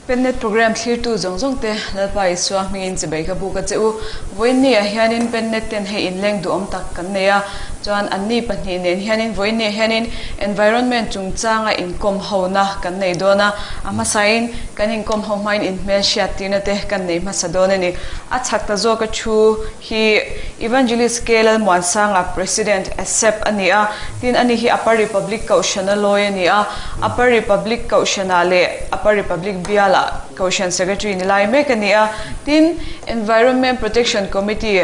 Pennet Program thlirtu zawng zawng te Lalpa Isua hmingin chibai ka buk a che u. Vawiinni ah hianin Pennet ten hei inleng duhawm tak kan nei a, chuan anni pahnih nen hianin vawiinni ah hianin Environment chungchanga inkawm hona kan nei dawn a, a hmasain kan inkawm ho hmain inhmel hriat tirna te kan nei hmasa dawn a ni. A chhak ta zawka thu hi Evangelist K. Lalmuansanga, President, ASEP a ni a, tin ani hi Upper Republic Kohhrana lawi a ni a, Upper Republic Kohhranah leh Upper Republic Bialah Kohhran Secretary ni lai mek a ni a, tin Environment Protection Committee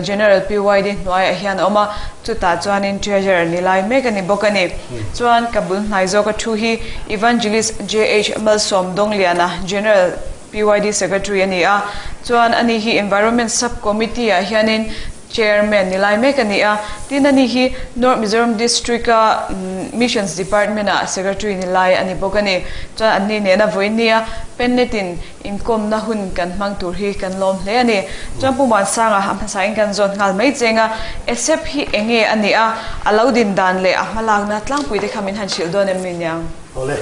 General PYD hnuaiah hian a awm a, chutah chuanin Treasurer ni lai mek a ni bawk a ni. Chuan ka bul hnai zawka thu hi Evangelist JH Malsawm Dawngliana, General, PYD Secretary a ni a, chuan ani hi Environment Sub Committee ah hianin Chairman ni lai mek a ni a, tin ani hi North Mizoram District a Missions Department ah Secretary ni lai a ni bawk a ni. Chuan anni nena vawiin a Pennet in inkawmna hun kan hmang tur hi kan lawm hle a ni. Chuan Pu Muansanga a hmasain kan zawn nghal mai cheng a, ASEP hi eng nge a nih a, a lo din dan leh a hmalakna tlangpui te kha min han hrilh dawn em ni niang? Awle,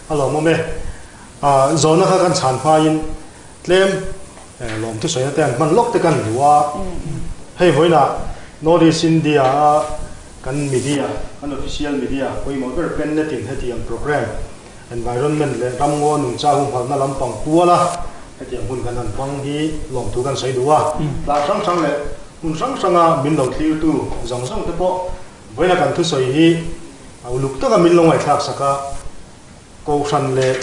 a lawmawm e. Zawhna kha kan chhan hmain tlem lawm thusawi na te an hman lawk te kan duh a, hei vawiinah North East India a kan media, kan official media pawimawh ber Pennet in hetiang programme environment leh ramngaw nungcha humhalhna lampang kuala hetiang hun kan han hmang hi lawmthu kan sawi duh a, tlar hrang hrang leh hmun hrang hranga min lo thlirtu zawng zawng te pawh vawiina kan thusawi hi uluk taka min lo ngaihthlak sak a. Kohhran leh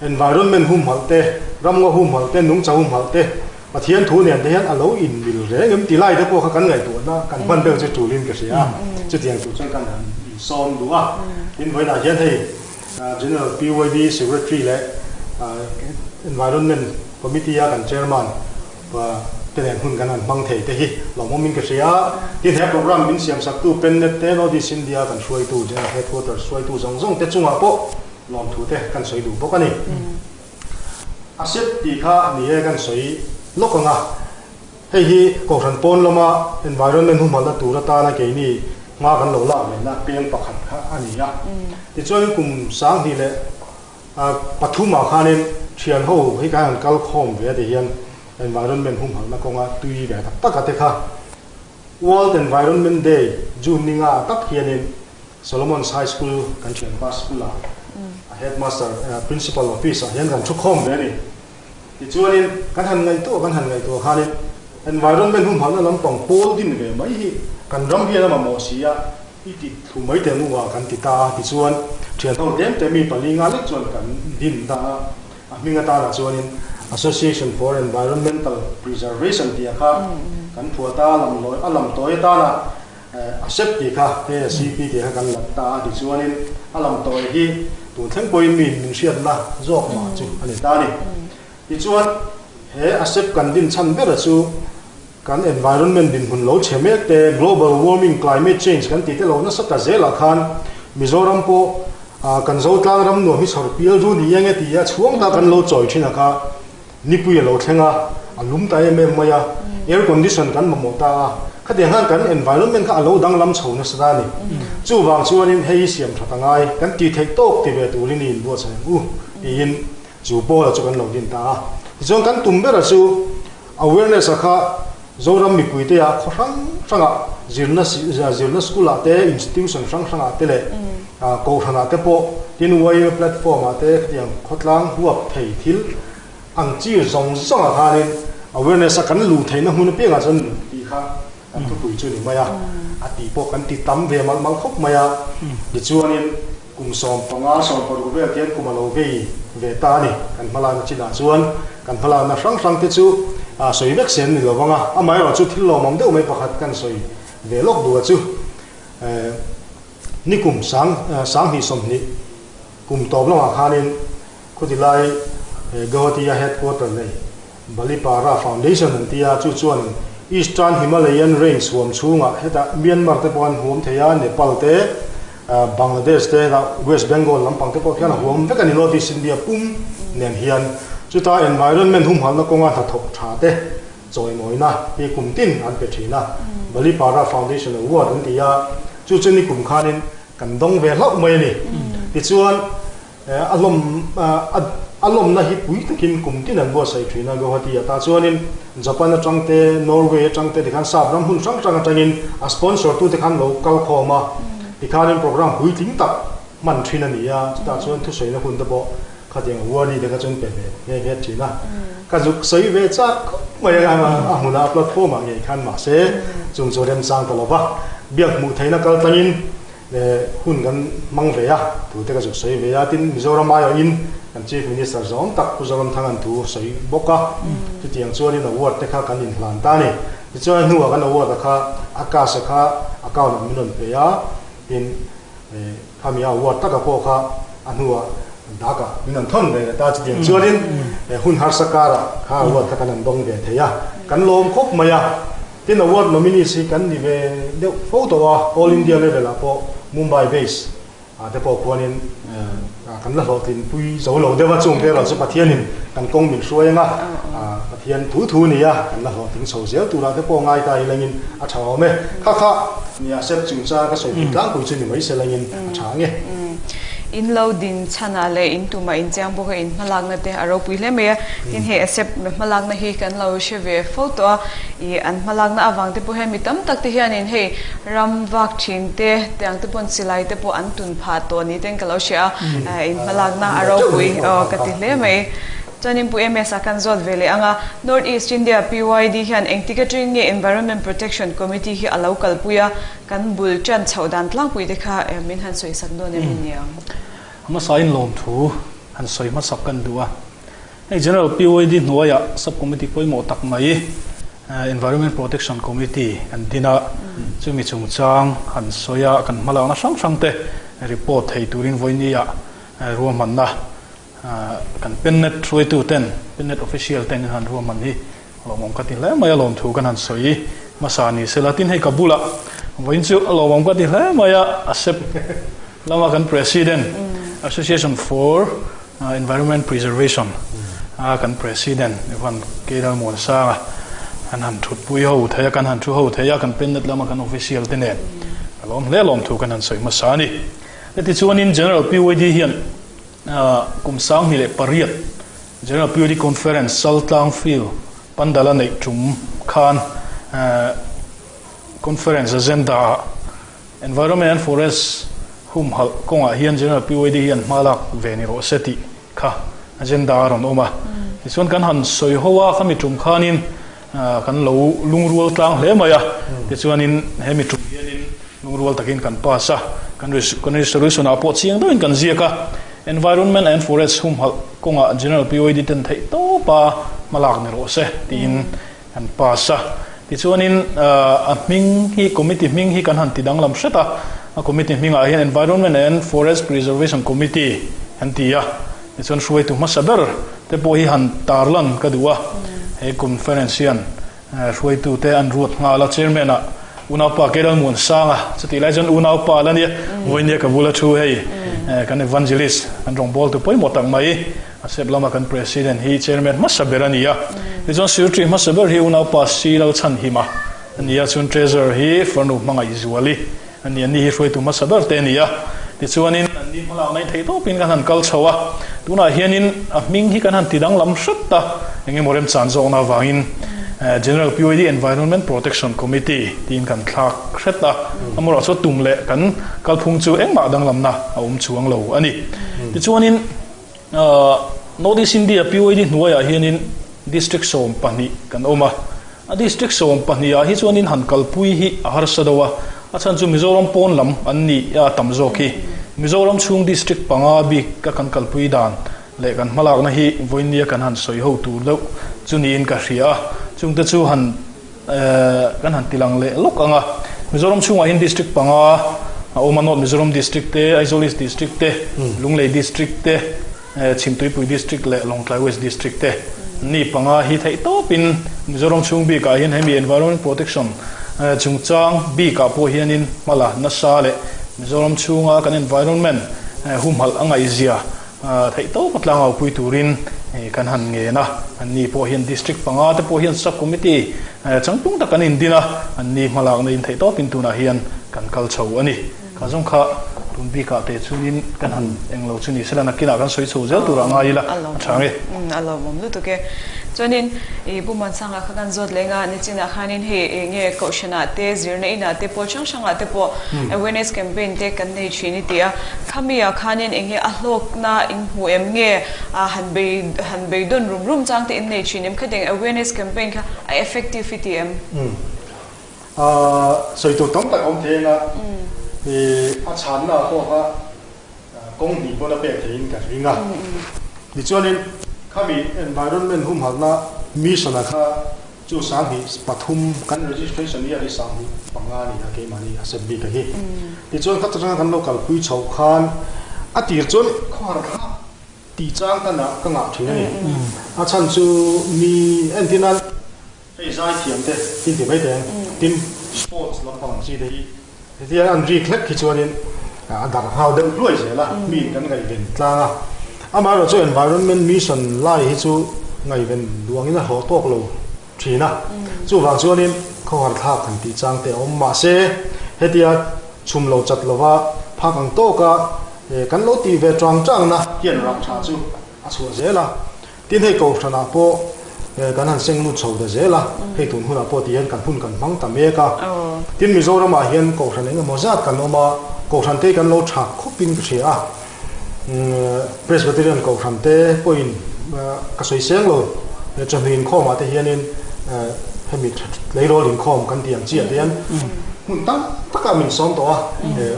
environment humhalh te, ramngaw humhalh te, nungcha humhalh te, Pathian thu nen te hian a lo inmil reng em ti lai te pawh kha kan ngaihtuahna kan hman deuh chu tulin ka hria a, chutiang tur chuan kan han insawm duh a. Tin, vawiinah hian hei General PYD Secretary leh Environment Committee a kan Chairman te nen hun kan han hmang thei te hi lawmawmin ka hria a. Tin, he programme min siamsaktu Pennet te, North East India kan hruaitu General Headquarters hruaitu zawng zawng te chungah pawh lawmthu te kan sawi duh bawk a ni. A sep tih kha ni e kan sawi lawk ang a, hei hi Kohhran pawn lama environment humhalhna tur atana keini hma kan lo lak lehna peng pakhat kha a ni a. Tichuan kum 2000 leh Pathumah khanin thian ho hi kan han kal khawm ve a ti hian environment humhalhna kawnga tui ve tak tak a te kha. World Environment Day June ni nga tak hianin Solomon's High School kan thianpa school ah a headmaster principal office ah hian kan thu khawm ve a ni. Tichuanin kan han ngaihtuah kan han ngaihtuah khanin environment humhalhna lampang pawl din ve mai hi kan ram hian a mamawh si a, I ti thlu mai teh nungah kan ti ta a, tichuan thian ho tlem te mi pali nga lek chuan kan din ta a, a hming atanah chuanin Association for Environmental Preservation tih kha kan phuah ta a, lam lawi a lam tawi atana ASEP tih kha ASEP tih kha kan lat ta a, tichuanin a lam tawi hi tun thleng pawhin mi min hriatna zawk mah chu a ni ta a ni. Tichuan he ASEP kan din chhan bera chu Kan environment dinhmun lo chhe mek te, global warming, climate change kan tih te lo nasa ta zelah khan Mizoram pawh kan Zotlang ram nuam hi chhawr pial ru ni eng e ti a chhuang ta kan lo chawi thin a kha nipui a lo thleng a, a lum ta em em mai a, air condition kan mamawh ta a, khatiang khan kan environment kha a lo danglam chho nasa ta a ni. Chuvang chuanin hei hi siam that a ngai, kan tih theih tawk ti ve turin i inbuatsaih ang u tiin chu pawla chu kan lo din ta a. Tichuan kan tum bera chu Awareness a kha Zoram mipuite ah khaw hrang hrang ah zirna zirna school ah te institution hrang hrang ah te leh kohhran ah te pawh tin yma platform ah te khatiang khawtlang huap thei thil ang chi zawng zawng ah khanin awareness a kan luh theihna hmun apiang ah chuan luh tih kha kan thupui chu ni mai a, a tih pawh kan ti tam ve malh malh khawp mai a, tichuanin Kum 15, 16 vel hian kum a lo vei ve ta a ni. Kan hmalakna chinah chuan kan hmalakna hrang hrang te chu sawi vek se an ni lo vang a, amaherawh chu thil lawmawm deuh mai pakhat kan sawi ve lawk duh a chu ni kum sang 2020 kum tawp lamah khanin khawtilai Guwahati-a headquarter nei Balipara Foundation an ti a, chu chuanin Eastern Himalayan Range huam chhungah hetah Myanmar te pawh an huam thei a, Nepal te, Bangladesh te, hetah West Bengal lampang te pawh khian a huam vek a ni North East India pum nen hian. Chuta environment humhalhna kawnga hnathawk tha te chawimawina hi kum tin an pe thin a, Balipara Foundation Award an ti a, chu chu nikum khanin kan dawng ve hlauh mai a ni. Tichuan a hlawm a. A lawmna hi pui takin kum tin an buatsaih thin a, Guwahati ah tah chuanin Japan atang te, Norway atang te tikhan sap ram hmun hrang hrang atangin a sponsor tute khan lo kal khawm a, tikhanin program puitling tak hman thin a ni a, chutah chuan thusawiina hun te pawh khatiang awardee te kha chuan pe ve nghe nghe thin a. Ka zuk sawi ve chak khawp mai a, a hmunah a platform ah ngei khan mahse chung chu remchang ta lo va, biak hmuh theihna kal tlangin Hun kan hmang ve a, thu te ka zuk sawi ve a, tin Mizoram aiawhin kan Chief Minister zawng tak Pu Zoramthanga'n thu sawi bawk a, chutiang chuanin award te kha kan inhlan ta a ni. Tichuan a hnuah kan award a kha a cash a kha account ah min rawn pe a, tin khami a award taka pawh kha a hnuah dak ah min rawn thawn ve leh ta, chutiang chuanin hun harsa karah kha award kha kan han dawng ve thei a, kan lawm khawp mai a. Tin award nominees hi kan ni ve deuh fo tawh a, All India level ah pawh Mumbai base ah te pawh khuanin kan la hlawhtlin pui zo lo deuh a, chung te erawh chu Pathianin kan kawng min hruai anga Pathian thu thu ni a, kan la hlawhtling chho zel turah te pawh ngai ta ilangin a tha awm e. Kha kha nia sep chungchang ka sawi pui tlangpui chu ni mai se langin a tha ang e. In lo din chhanah leh in tumah in chiang bawk a, in hmalakna te a ropui hle mai a. Tin hei ASEP hmalakna hi kan lo hre ve fo tawh a, ih an hmalakna avang te pawh hian mi tam tak te hianin hei ram vak thin te tiang te pawn silai te pawh an tun phah tawh ni ten ka lo hria a, in hmalakna a ropui aw ka ti hle mai. Chuanin Pu MS a kan zawt ve leh ang a, North East India PYD hian engtik atangin nge Environment Protection Committee hi a lo kalpui a, Kan bul ṭan chhoh dan tlangpui te kha min han sawi sak dawn em ni ang? Hmasain lawmthu han sawi hmasak kan duh a. Hei General PYD hnuaiah Sub Committee pawimawh tak mai Environment Protection Committee kan din a, chumi chungchang han sawi a, kan hmalakna hrang hrang te report thei turin vawinia ruahmanna kan Pennet hruaitu ten, Pennet official ten han ruahman hi Lawmawm ka ti hle mai a lawmthu kan han sawi hmasa ni sela tin hei ka bulah vawiin chu a lawmawm ka ti hle mai a ASEP lama kan President Association for Environment Preservation a kan President Evan K Lalmuansanga kan han thutpui ho thei a kan han thu ho thei a kan Pennet lama kan official te nen ka lawm hle lawmthu kan han sawi hmasa a ni. Hetichuanin General PYD hian Kum 2008 General Purity Conference Chaltlang Field Pandal a neih tum khan Conference agenda ah Environment and Forest humhalh kawngah hian General PYD hian hma lak ve ni rawh se tih kha agenda a rawn awm a. Tichuan kan han sawi ho a, khami tum khanin kan lo lungrual tlang hle mai a. Tichuanin hemi tum hianin Lungrual takin kan pass a, kan resolution ah pawh chiang deuhin kan ziak a, Environment and Forest humhalh kawngah General POED ten theih tawp a hmalak ni rawh se tiin kan pass a. Tichuanin a hming hi committee hming hi kan han ti danglam hret a, a committee hmingah hian Environment and Forest Preservation Committee kan ti a, tichuan hruaitu hmasa ber te pawh hi han tarlan ka duh a, he conference hian Hruaitute an ruat nghal a, Chairman ah unaupa Keral Muansanga chutih lai chuan unaupa la nia, vawinia ka bula thu hei kan Evangelist kan rawngbawltu pawimawh tak mai a sep lama kan President hi Chairman hmasa ber a ni a, tichuan Secretary hmasa ber hi unaupa Si Lalchhanhima a ni a, chuan Treasurer hi Farnu Hmangaihzuali A ni, anni hi hruaitu hmasa ber te a ni a. Tichuanin anni hmalak mai theih tawpin kan han kal chho a. Tunah hianin a hming hi kan han ti danglam hret a, eng emaw remchan zawkna avangin General PYD Environment Protection Committee tiin kan thlak hret a. Amaherawh chu tum leh kan kalphung chu engmah danglamna a awm chuang lo a ni. Tichuanin North East India PYD hnuaiah hianin District 12 kan awm a. A district 12 ah hi chuanin han kalpui hi a harsa deuh a, a chhan chu Mizoram pawn lam an ni a tam zawk hi. Mizoram chhung district panga bik ka kan kalpui dan leh kan hmalakna hi vawinia kan han sawi ho tur deuh chu niin ka hria a, chungte chu han kan han tilang leh lawk ang a. Mizoram chhungah hian district panga a awm a, North Mizoram district te, Aizawl East district te, Lunglei district te, Chhimtuipui District leh Lawngtlai West District te ni panga hi theih tawpin Mizoram chhung bikah hian hemi Environment Protection chungchang bikah pawh hianin hmala nasa leh Mizoram chhunga kan environment humhalh a ngaihzia theih tawp a tlangaupui turin kan han ngen a. Anni pawh hian District panga te pawh hian Sub Committee changtlung tak an indin a, anni hmalakna in theih tawpin tunah hian kan kal chho a ni. Kha zawng kha. Tun bikah te chuanin kan han englo chu ni sela nakinah kan sawi chho zel turah ngai ila a tha ang e. A lawmawm lutuk e. Chuanin i Pu Muansanga kha kan zawt leng a, nichinah khanin hei eng nge Kohhranah te, zirna inah te, pawl hrang hrangah te pawh awareness campaign te kan nei thin i ti a. Khamiah khanin eng nge a hlawkna in hmu em nge han bei han beidawn rum rum chang te in nei thin em? Khatiang awareness campaign kha a effective i ti em? Sawi tur tam tak a awm thei anga a chhanna pawh kha kawng hnih pawn a pek theiin ka ring a. Tichuanin khami environment humhalhna mission ah kha chu 2003 kan registration year hi 2005 a ni a keimahni a set bik a hi. Tichuan kha atanga kan lo kalpui chhoh khan a tir chuan khawhar thlak tih chang ka ka ngah thin a ni. A chhan chu mi entirna Hei zaithiam te tin ti mai teh ang, tin sports lampang ang chi te hi hetiang an rik hlek hi chuanin a darh nghal deuh hluai zel a, mi kan ngaihven tlang a. Amaherawh chu environment mission lai hi chu ngaihven duangin a hlawh tawk lo thin a, chuvang chuanin khawhar thlak han tih chang te a awm. Mahse hetia chhum lo chat lova phak ang tawka kan lo tih ve tang tangna hian rah tha chu a chhuah zel a. Tin hei Kohhranah pawh kan han seng lut chho ta zel a, hei tun hunah pawh tihian kan hun kan hmang ta mek a. Tin Mizoramah hian Kohhran eng emaw zat kan awm a, Kohhran te kan lo tha khawpin ka hria a. Presbyterian Kohhran te pawhin ka sawi seng lo, chawhnu inkhawmah te hianin hemi tleirawl inkhawm kan tih ang chiah te hian hmun tam takah min sawm tawh a,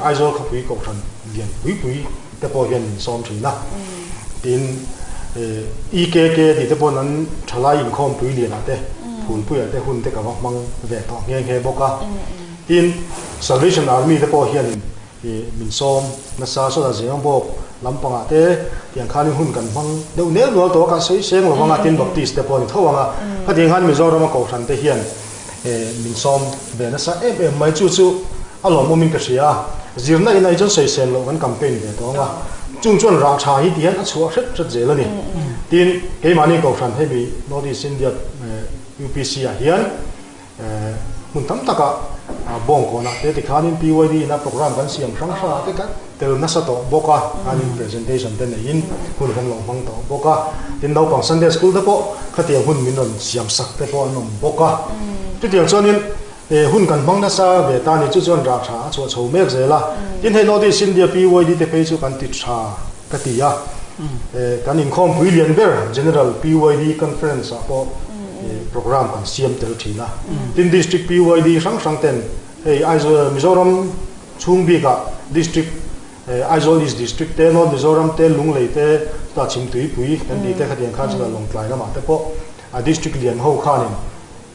Aizawl khawpui Kohhran lian pui pui te pawh hian min sawm thin a. Tin, EKK tih te paw'n an thalai inkhawm tui lianah te, phulpuiah te hun te ka va hmang ve tawh nghe nghe bawk a. Tin, Salvation Army te pawh hianin min sawm nasa sawtah zeng bawk lampangah te tiang khanin hun kan hmang deuh nel nual tawh a, kan sawi seng lo vang a, tin Baptist te pawh a ni tho ang a. Khatiang khan Mizorama Kohhran te hian min sawm ve nasa em em mai. Chu chu a lawmawmin ka hria a, zirna in ai chuan sawisel loh kan campaign ve tawh ang a, chung chuan rah tha hi ti hian a chhuah hret hret zel a ni. Tin, keimahni Kohhran hemi North East India UPC ah hian hmun tam takah Bawngkawnah te tikhanin PYD ina program kan siam hrang hrangah te kan tel nasa tawh bawk a, khanin presentation te neiin hun kan lo hmang tawh bawk a. Tin, naupang Sunday School te pawh khatiang hun min rawn siam sak te pawh an awm bawk a. Chutiang chuanin He hun kan hmang nasa ve ta ni chu chuan rah tha a chhuah chho mek zel a. Tin hei North East India PYD te phei chu kan ti tha ka ti a. Kan inkhawmpui lian ber General PYD Conference ah pawh program kan siam tel thin a. Tin District PYD hrang hrang ten hei Aizawl Mizoram chhung bikah District Aizawl East District te North Mizoram te Lunglei te chutah Chhimtuipui kan tih te khatiang khan chutah Lawngtlai lamah te pawh a District lian ho khanin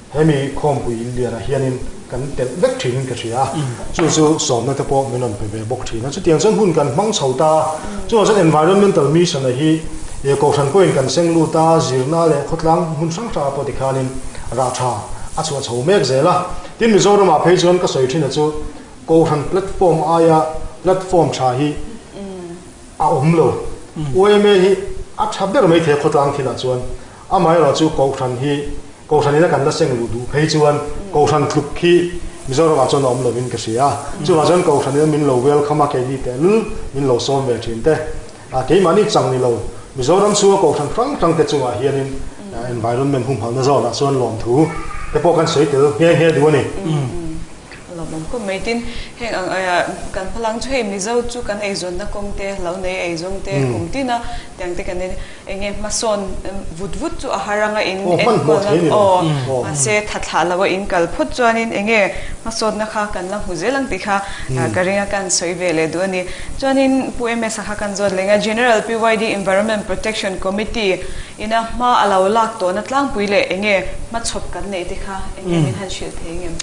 Hemi khawmpui inlianah hianin kan telh vek thinin ka hria a, chu chu sawmna te pawh min rawn pe ve bawk thin a. Chutiang chuan hun kan hmang chho ta a, chuvang chuan environmental mission-a hi kohhran pawhin kan seng lut a, zirna leh khawtlang hmun hrang hrangah pawh tikhanin rah tha a chhuah chho mek zel a. Tin, Mizoramah phei chuan ka sawi thin a chu kohhran platform aia platform tha hi a awm lo. YMA hi a tha ber mai thei a khawtlang thilah chuan. Amaherawhchu kohhran hi Kohhran ina kan la seng luh duh phei chuan Kohhran tluk hi Mizoramah chuan a awm lovin ka hria a. Chuvang chuan Kohhran ina min lo welcome a, keini tehlul min lo sawm ve thin te. Keimahni chang ni lo, Mizoram chhunga Kohhran hrang hrang te chungah hianin environment humhalhna zawnah chuan lawmthu te pawh kan sawi tel nghe nghe duh a ni. Lawmawm khawp mai. Tin, heng ang aia kan hmalang chu hei Mizo chu kan eizawnna kawng te, lo nei eizawng te, kum tina tiang te kan Eng nge hmasawn vut vut chu a har anga in enkawl a, aw, mahse tha thlah lo a in kal phawt chuanin eng nge hmasawnna kha kan la hmu zel ang tih kha ka ring a, kan sawi ve leh duh a ni. Chuanin Pu MS-a kha kan zawt leng a, General PYD Environment Protection Committee ina hma a lo lak tawhna tlangpui leh eng nge hmachhawp kan neih te kha eng nge min han hrilh thei ngem?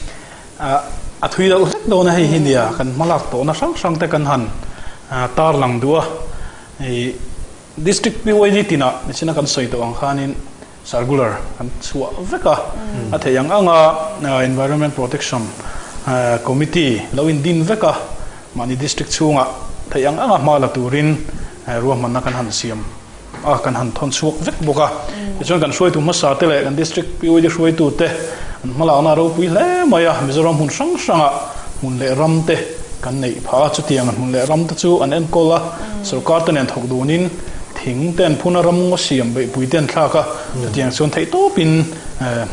A thui deuh hlek dawn a hei hi nia, kan hma lak tawhna hrang hrang te kan han tarlang duh a. District PYD tinah nichina kan sawi tawh ang khanin circular kan chhuah vek a, a theih ang anga Environment Protection Committee lo indin vek a, mahni district chhungah theih ang anga hma la turin ruahmanna kan han siam a, kan han thawn chhuak vek bawk a. Tichuan kan hruaitu hmasa te leh kan district PYD hruaitute an hmalakna a ropui hle mai a, Mizoram hmun hrang hrangah hmun leh ram te. kan neih phah a, chutiang hmun leh ram te chu an enkawl a, sorkar te nen thawk dunin thing te an phun a, ram ngaw siam beihpui te an thlak a, chutiang chuan theihtawpin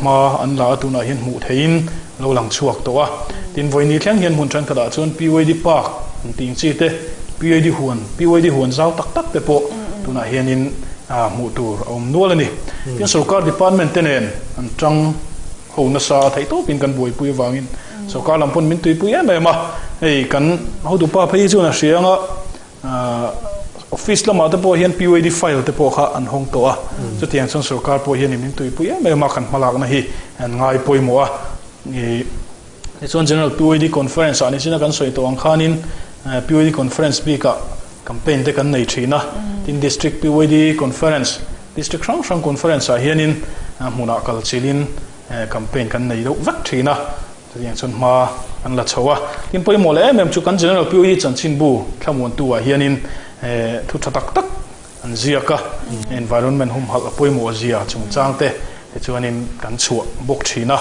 hma an la a, tunah hian hmuh theihin lo lang chhuak tawh a. Tin, vawiini thleng hian hmun thenkhatah chuan PYD Park an tih ang chi te, PYD huan, PYD huan zau tak tak te pawh tunah hianin hmuh tur a awm nual a ni. Tin, sorkar department te nen an tang ho nasa a, theihtawpin kan buaipui avangin sorkar lam pawn min tuipui em em a. Hei kan hotupa phei hi chuan a hria anga Office lamah te pawh hian PYD file te pawh kha an hawng tawh a, chutiang chuan sorkar pawh hian min tuipui em em a, kan hmalakna hi an ngai pawimawh a. Tichuan General PYD Conference ah nichina kan sawi tawh ang khanin PYD Conference bikah campaign te kan nei thin a, tin District PYD Conference, District hrang hrang Conference ah hianin hmunah kal chilhin campaign kan nei deuh vek thin a. Chutiang chuan hma an la chho a. Tin pawimawh leh em em chu kan General POE chanchinbu thlamuantu ah hianin thu tha tak tak an ziak a, environment humhalh a pawimawh zia chungchang te tichuanin kan chhuah bawk thin a.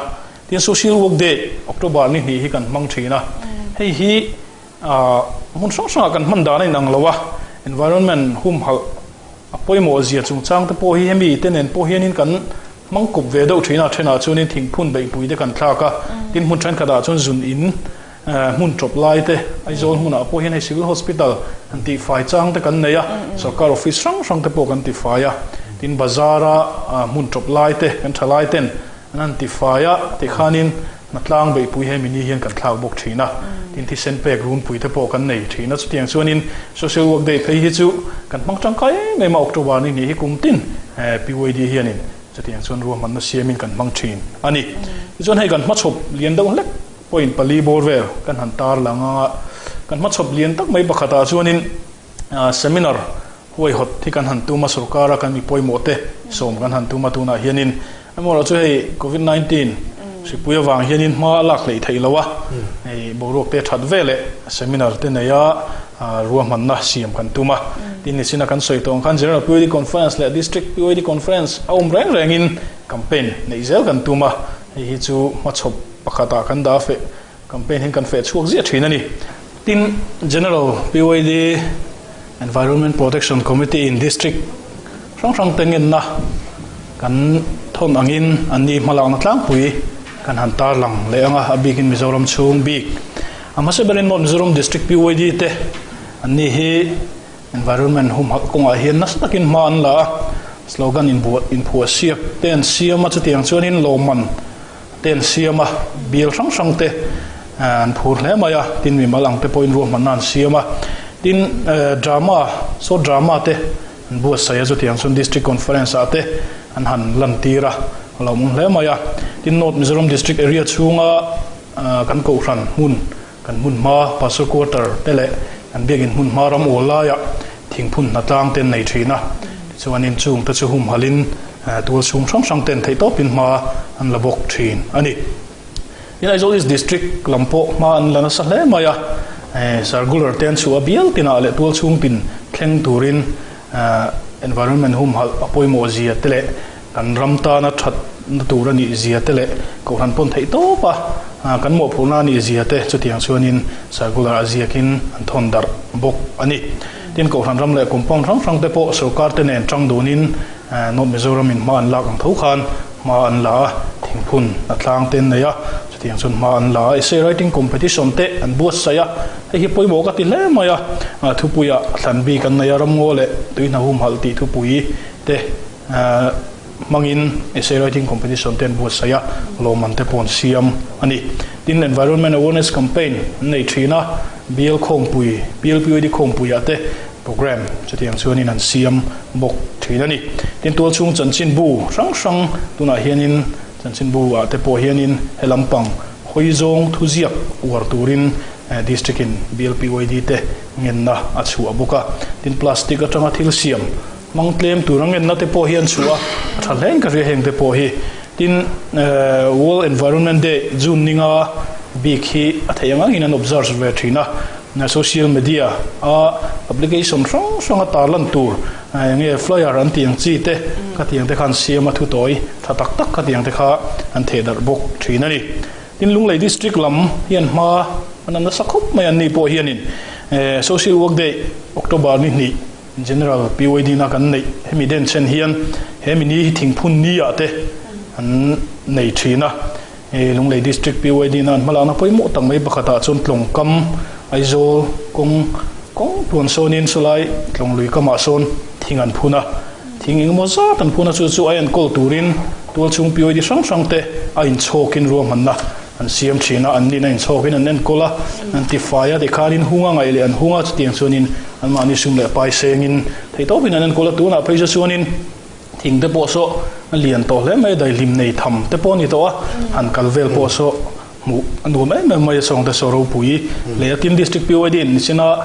Tin Social Work Day October ni hnih hi kan hmang thin a, hei hi hmun hrang hrangah kan hman dan a inang lo a, environment humhalh a pawimawh zia chungchang te pawh hi hemi te nen pawh hianin kan Hmang kawp ve deuh thin a, thenah chuanin thingphun beihpui te kan thlak a, tin hmun thenkhatah chuan zun in hmun tawp lai te, Aizawl hmunah pawh hian hei Civil Hospital han tihfai chang te kan nei a, sorkar office hrang hrang te pawh kan tifai a, tin bazar a hmun tawp lai te kan tha lai ten an han tifai a, tikhanin hnatlang beihpui hemi ni hian kan thlak bawk thin a, tin thisen pek runpui te pawh kan nei thin a, chutiang chuanin Social Work Day phei hi chu kan hmang tangkai em em a, October ni hnih hi kum tin PYD hianin chutiang chuan ruahmanna siamin kan hmang thin a ni. Tichuan hei kan hmachhawp lian deuh hlek point pali bawr vel kan han tar lang anga kan hmachhawp lian tak mai pakhatah chuanin seminar huaihawt hi kan han tum a, sorkara kan mi pawimawh te sawm kan han tum a, tunah hianin amaherawhchu chu hei covid 19 hripui avang hianin hma a lak hleih theih lo a, hei boruak te that ve leh seminar te nei a ruahmanna siam kan tum a, tin nichina kan sawi tawh ang khan General PYD Conference leh District PYD Conference a awm reng rengin campaign neih zel kan tum a, hei hi chu hmachhawp pakhatah kan dah feh Campaign hian kan feh chhuak ziah thin a ni. Tin, General PYD Environment Protection Committee in District hrang hrang te ngenna kan thawn angin an ni hmalakna tlangpui kan han tarlang leh ang a, a bikin Mizoram chhung bik. A hmasa berin North Mizoram District PYD te an ni hi Environment humhalh kawngah hian nasa takin hma an la a, slogan inphuah siak te an siam a, chutiang chuanin lawmman te an siam a, bial hrang hrang te an phur hle mai a, tin mimal ang te pawhin ruahmanna an siam a, tin drama, short drama te an buatsaih a, chutiang chuan District Conference ah te an han lantir a, a lo awm hle mai a, tin North Mizoram District area chhunga kan kohhran hmun, kan hmun hma Pastor Quarter te leh kan biakin hmun hma ram awl laiah thingphun hnatlang te an nei thin a, tichuanin chung te chu humhalhin tual chhung hrang hrang ten theihtawpin hma an la bawk thin a ni. Tin, Aizawl East District lam pawh hma an la nasa hle mai a, Circular te an chhuah a bial tinah leh tual chhung tin thleng turin environment humhalh a pawimawh zia te leh Kan ram tana thatna tur a nih zia te leh Kohhran pawn theih tawp a kan mawhphurhna a nih zia te chutiang chuanin circular a ziakin an thawn darh bawk a ni. Tin, Kohhran ram leh compound hrang hrang te pawh sorkar te nen tang dunin North Mizoram in hma an lak ang tho khan hma an la a, thingphun a tlang te an nei a, chutiang chuan hma an la a, essay writing competition te an buatsaih a, hei hi pawimawh ka ti hle mai a, thupuiah thlan bik an nei a, ramngaw leh tuihna humhalh tih thupui te. Hmangin essay writing competition te an buatsaih a, lawmman te pawh an siam a ni. Tin, Environment Awareness Campaign an nei thin a, Bial khawmpui, BLPOD khawmpuiah te program chutiang chuanin an siam bawk thin a ni. Tin, tualchhung chanchinbu hrang hrang tunah hianin chanchinbu ah te pawh hianin he lampang hawi zawng thuziak uar turin District in BLPOD te ngenna a chhuah bawk a. Tin, plastic atanga thil siam Hmang tlem tur ang enna te pawh hi an chhuah a, a tha hle in ka hria heng te pawh hi. Tin, World Environment Day June ninga bik hi a theih ang angin an observe ve thin a, social media a publication hrang hrang a tarlan tur enge flyer an tih ang chi te khatiang te kha an siam a, thutawi tha tak tak khatiang te kha an thehdarh bawk thin a ni. Tin, Lunglei District lam hian hma. An an nasa khawp mai an ni pawh hianin Social Work Day October ni hnih General PYD na kan neih hemi den chen hian hemi ni hi thingphun ni ah te an nei thin a. Lunglei District PYD na an hmalakna pawimawh tak mai pakhat ah chuan Tlawngkam Aizawl kawng kawng tluan sawnin sawlai Tlawng lui kamah sawn thing an phun a. Thing engemaw zat an phun a chu chu a enkawl turin tualchhung PYD hrang hrang te a inchhawkin ruahmanna An siam thin a, an nin a inchhawkin an enkawl a, an tifai a, tikhanin hung a ngaih leh an hung a, chutiang chuanin anmahni sum leh pai sengin theih tawpin an enkawl a, tunah phei chu chuanin thing te pawh saw a lian tawh hle mai a, daihlim nei tham te pawh a ni tawh a, han kal vel pawh saw hmuh a nuam em em mai a, sawng te saw ropui leh a, tin District PYD in nichina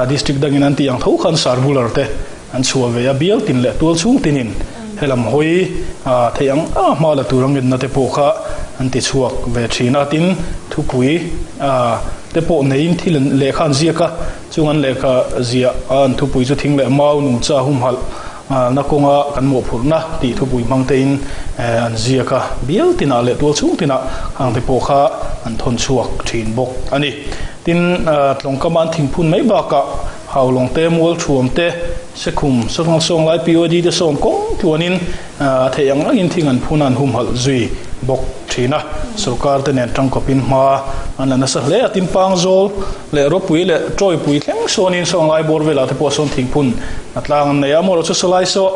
District dangin an tih ang tho khan Sarbular te an chhuah ve a, bial tin leh tual chhung tinin helam hawi theih ang anga hma la tur a ngenna te pawh kha an ti chhuak ve thin a, tin thupui te pawh neiin thil an lehkha an ziak a, chung an lehkha ziah a an thupui chu thing leh mau nungcha humhalh na kawnga kan mawhphurhna tih thupui hmang tein an ziak a, bial tinah leh tual chhung tinah khang te pawh kha an thawn chhuak thin bawk a ni. Tin, tlawngkama an thingphun mai bakah Haulawng te, Mualthuam te, Sekhum, Sawrngal Sawnglai, POD te sawn kawng tluanin a theih ang angin thing an phun a an humhalh zui bawk thin a. Sorkar te nen tangkawpin hma an la nasa hle a, tin Pangzawl leh Ropui leh Tawipui thleng sawnin Sawnglai bawr velah te pawh sawn thingphun a tlang an nei a. Amaherawhchu sawlai saw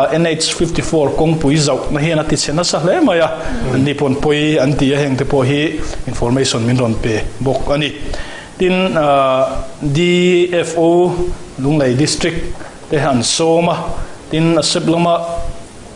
NH 54 kawngpui zauhna hian a tichhe nasa hle mai a, anni pawn pawi an ti a, heng te pawh hi information min rawn pe bawk a ni. Tin, DFO Lunglei District te an sawm a, tin a sep lama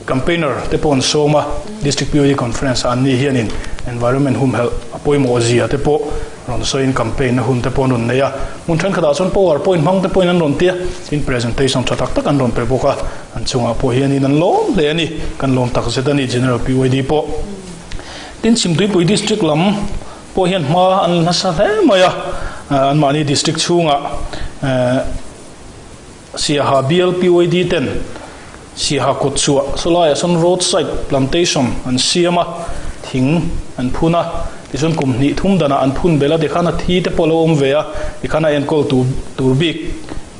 campaigner te pawh an sawm a, District POD Conference ah anni hianin environment humhelh a pawimawh zia te pawh rawn sawiin campaign na hun te pawh an rawn nei a, hmun thenkhatah chuan power point hmang te pawhin an rawn ti a, tin presentation tha tak tak an rawn pe bawk a, an chungah pawh hianin an lawm hle a ni, kan lawm takzet a ni General PYD pawh. Tin Chhimtuipui District lam. Pawh hian hma an la nasa hle mai a, anmahni district chhungah Siaha bial PYD ten Siaha kawtchhuah sawlaiah sawn road side plantation an siam a, thing an phun a, tichuan kum hnih thum danah an phun belh a, tikhan a thi te pawh a lo awm ve a, tikhan a enkawl tur tur bik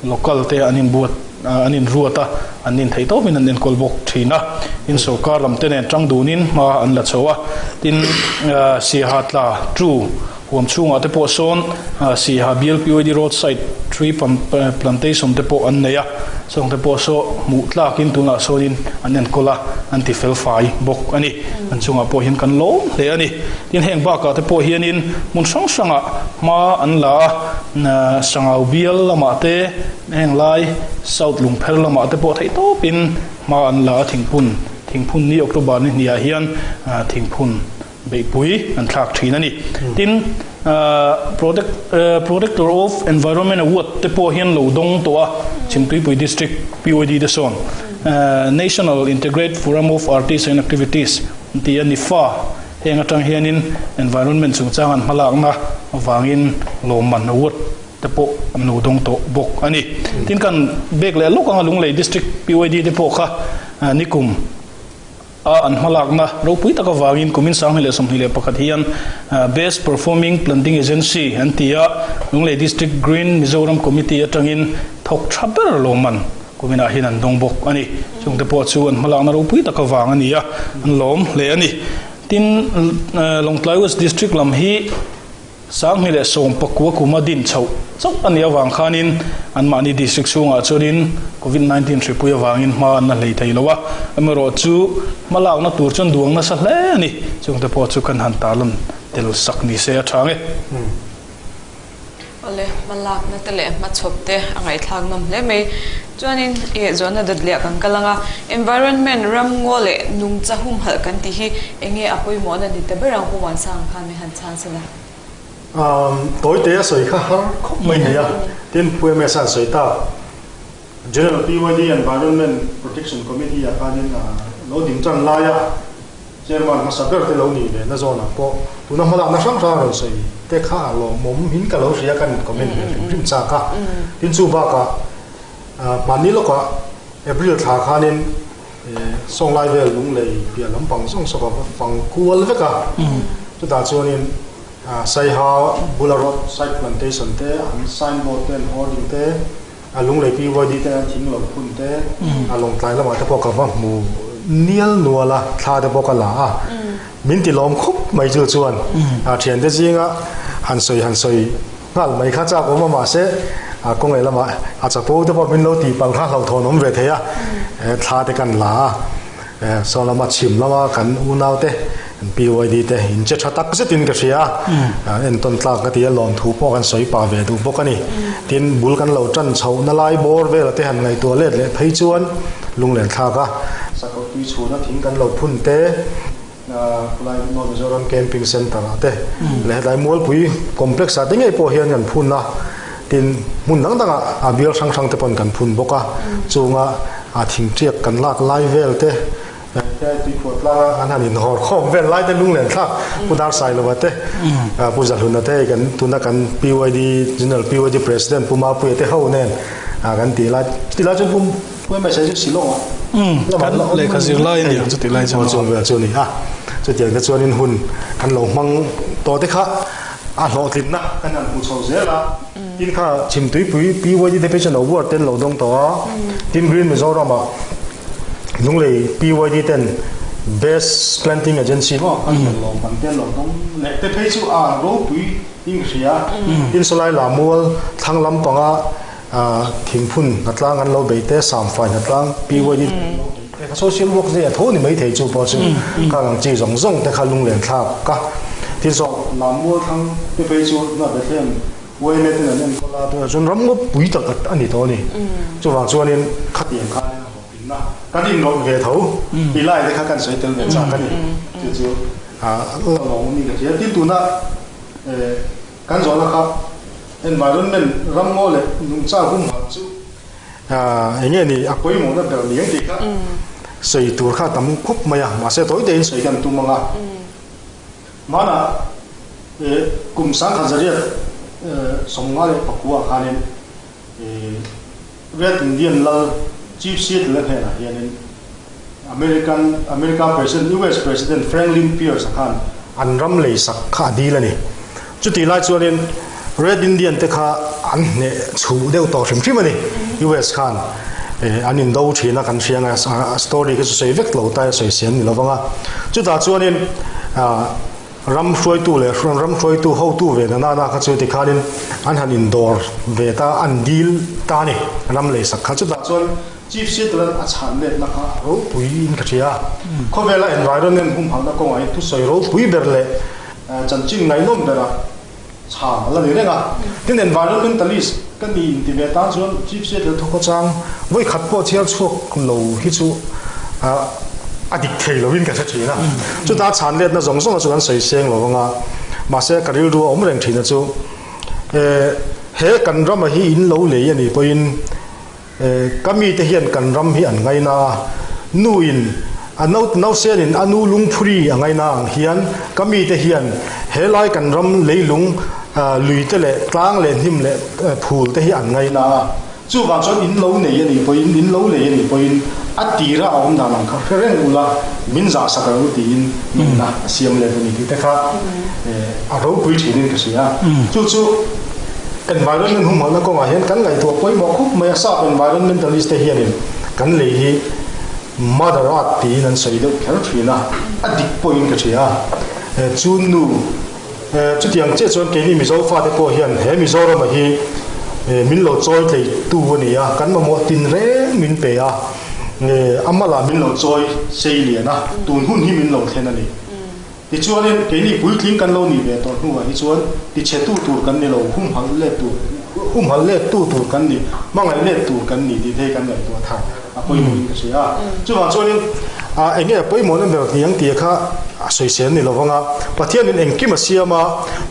local te an inbuat an inruat a, an intheih tawpin an enkawl bawk thin a. Tin, sorkar lam te nen tang dunin hma an la chho a. Tin, Siaha tla tu huam chhungah te pawh sawn Siaha bial PYD road side tree plantation te pawh an nei a. Sawng te pawh saw hmuh tlakin tunah sawnin an enkawl a, an ti fel fai bawk a ni. An chungah pawh hian kan lawm hle a ni. Tin, heng bakah te pawh hianin hmun hrang hrangah hma an la a. Sangau bial lamah te, heng lai South Lungpher lamah te pawh theih tawpin hma an la a, thingphun, thingphun ni October ni hniah hian thingphun beihpui an thlak thin a ni. Tin, Protector of Environment Award te pawh hian lo dawng tawh a, Chhimtuipui District PYD te sawn National Integrate Forum of Artists and Activities an ti a, NIFA, Heng atang hianin environment chungchang an hmalakna avangin lawmman award te pawh an lo dawng tawh bawk a ni. Tin kan bek leh lawk anga Lunglei District PYD te pawh kha nikum a an hmalakna ropui tak avangin kumin 2021 hian Best Performing Planting Agency an ti a, Lunglei District Green Mizoram Committee atangin thawk tha ber lawmman Kuminah hian an dawng bawk a ni. Chungte pawh chu an hmalakna ropui tak avang a ni a, an lawm hle a ni. Tin, Lawngtlai West District lam hi 2019 kuma din chhoh chauh a nih avang khanin anmahni district chhungah chuanin Covid 19 hripui avangin hma an la hlei thei lo a, amaherawh chu hmalakna tur chuan duang nasa hle a ni. Chungte pawh chu kan han tarlan tel sak ni se a tha nge. Awle, hmalakna te leh hmachhawp te a ngaihthlak nawm hle mai. Chuanin ih zawhna dawtliah kan kal ang a, environment, ram ngaw leh nungcha humhalh kan tih hi eng nge a pawimawhna ni ta ber ang Pu Muansang khan min han chhan sela. Umm tawite a sawi kha har khawp mai nei a, tin Pu MS a an sawi tak. General PYD Environment Protection Committee ah khanin lo ding tan laia Chairman hmasa ber te lo nih ve na zawnah pawh tuna hmalakna hrang hrang rawn sawi te kha a lawmawm in ka lo hria kan comment ve hrim hrim chak a. Tin chu bakah hmanni lawkah April thla khanin Sawnglai vel Lunglei piah lampang zawng sawk a va fang kual vek a, chutah chuanin. Saiha bula road side plantation te, an signboard te, an hoarding te, a Lunglei PYD te an thing lo phun te, a Lawngtlai lamah te pawh ka va hmu nial nual a, thla te pawh ka la a, min ti lawm khawp mai chu chuan a thiante zinga han sawi han sawi nghal mai kha chak awm a mahse a kawng leh lamah a chapo te pawh min lo tih palh kha hlauhthawn awm ve thei a, thla te kan la a. Saw lama chhim lama kan unaute PYD te in che tha tak zetin ka hria a, entawn tlak ka ti a, lawmthu pawh kan sawi pah ve duh bawk a ni. Tin, bul kan lo tan chhoh na lai bawr vela te han ngaihtuah let leh phei chuan lunglen thlak a, sakawr tui chhuna thing kan lo phun te, khulai North Mizoram Camping Centre ah te leh hetlai Mualpui Complex ah te ngei pawh hian kan phun a, tin hmun dang dangah a bial hrang hrang te pawn kan phun bawk a, chunga a thingtiak kan lak lai vel te, hetiai tuikhuah tlanga an han inhawr khawm vel lai te lunglen thlak Pu Darsailova te, Pu Zahluna te hei kan tuna kan PYD General PYD President Pu Mapuia te ho nen kan tih lai chutih lai chuan Pu Pu MSA chu Shillong ah kan lehkha zir lai a ni ang chutih lai chuan chung vel chu a ni a, chutiang te chuanin hun kan lo hmang tawh te kha a hlawhtlinna kan han hmu chho zel a. Tin kha Chhimtuipui PYD te phei chuan award te an lo dawng tawh a, tin Green Mizoram ah Lunglei PYD ten Best Planting Agency maw an rawn lawm kan te an lo dawng leh te phei chu a ropui in ka hria. Tin sawlai Lamual thlang lampanga thingphun hnatlang an lo bei te, Samfai hnatlang PYD ten an lo bei te kha social work zia tho ni maithei chu pawh chu khang ang chi zawng zawng te kha lunglen thlak a. Tin saw Lamual thlang te phei chu na Bethlehem Uaime ten an enkawl a, tunah chuan ram ngawt pui tak a ni tawh a ni. Chuvang chuanin khatiang khanin a hlawhtlinna kan inrawlh ve tho ti lai te kha kan sawi tel ve chak a ni. Chu chu a lawmawm in ka hria. Tin tuna kan zawhna kha environment ram ngaw leh nungcha humhalh chu eng nge ni a pawimawhna ber ni ang tih kha sawi tur kha a tam khawp mai a, mahse tawi tein sawi kan tum ang a. Hmanah kum 1854 khanin Red Indian lal Chief Seattle-a hnenah hianin American America President US President Franklin Pierce-a khan an ram leisak kha a dil a ni. Chutih lai chuanin Red Indian te kha an hneh chhuh deuh tawh hrim hrim a ni. US khan an indo thin a kan hria ang a, a story kha chu sawi vek lo ta a sawi siam ni lovang a. Chutah chuanin ram hruaitu leh ram hruaitu hotu ve na nana kha chu tikhanin an han indawr ve ta, an dil ta a ni ram leisak kha. Chutah chuan Chief Seattle-an a chhan letna kha a ropui in ka hria. Khawvela environment humhalhna kawngah hian thusawi ropui ber leh Chanchin ngaihnawm berah chhang a la ni reng a. Tin, environmentalist ka ni inti ve tan chuan Chief Seattle thawkawchang vawi khat pawh chhiar chhuak lo hi chu a dik thei lovin ka hre thin a. Chuta chhan letna zawng zawnga chu kan sawi seng lo vang a, mahse ka rilru a awm reng thin a chu he kan rama hi in lo lei a nih pawhin Ka mite hian kan ram hi an ngaina a, nuin a nausenin a nu lungphuri a ngaina ang hian ka mite hian helai kan ram leilung lui te leh tlang leh hnim leh phul te hi an ngaina a. Chuvang chuan in lo nei a nih pawhin, in lo lei a nih pawhin a tira a awm dan ang kha hre reng ula, min zahsak ang u tiin nunna a siam let a ni tih te kha a ropui thinin ka hria. Chu chu. Environment humhalhna kawngah hian kan ngaihtuah pawimawh khawp mai a, sap environmentalist te hianin kan lei hi Mother Earth tiin an sawi deuh kher thin a, a dik pawhin ka hria a. Chu nu chutiang chiah chuan keini Mizo fate pawh hian he Mizorama hi min lo chawi tleitu a ni a, kan mamawh tin reng min pe a, a malah min lo chawi sei lian a, tun hun hi min lo thlen a ni. Tichuanin, keini puitling kan lo nih ve tawh hnuah hi chuan tichhetu tur kan ni lo, humhalh let tur, humhalh let tu tur kan ni, hmangaih let tur kan ni tih te hi kan ngaihtuah thar a pawimawhin ka hria a. Chuvang chuanin, eng nge a pawimawhna ber hniang tia kha a sawisel ni lovang a, Pathianin engkim a siam a,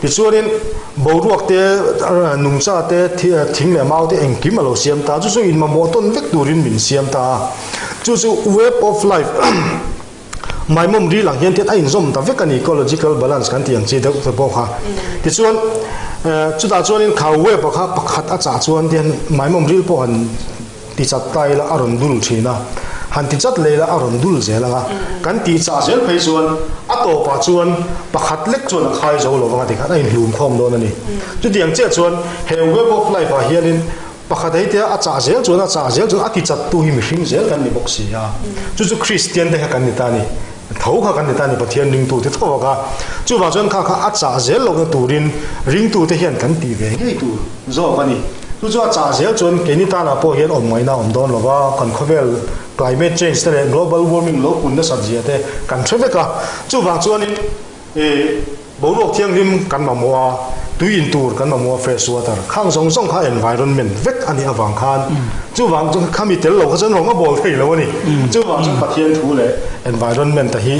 tichuanin boruak te, nungcha te, thing leh mau te engkim a lo siam ta, chu chu inmamawh tawn vek turin min siam ta a, chu chu web of life, Maimawm ril ang hian tian a inzawm ta vek a ni, ecological balance kan tih ang chi deuh te pawh kha. Tichuan, chutah chuanin khau web-a kha pakhat a chah chuan tian maimawm ril pawh han ti chat ta ila a rawn dul thin a. Han ti chat leh ila a rawn dul zel ang a, kan tih chah zel phei chuan a tawpah chuan pakhat lek chuan a khai zo lo vang a tikhan a inhlum khawm dawn a ni. Chutiang chiah chuan he web of life ah hianin pakhat hei tia a chah zel chuan a chah zel chuan a ti chattu hi mihring zel kan ni bawk si a, chu chu Kristian te kha kan ni ta a ni. Tho kha kan ni ta a ni Pathian ringtute tho vak a, chuvang chuan kha kha a chah zel lohna turin ringtute hian kan tih ve ngei tur zawk a ni. Chu chu a chah zel chuan keini tanah pawh hian awm ngaihna a awm dawn lo va, kan khawvel climate change te leh global warming lo pun nasat zia te kan hre vek a, chuvang chuanin ih Boruak thianghlim kan mamawh a, tui in tur kan mamawh a, fresh water, khang zawng zawng kha environment vek a nih avang khan chuvang chu khami tel lo kha chuan rawng a bawl thei lo a ni. Chuvang chuan Pathian thu leh environment a hi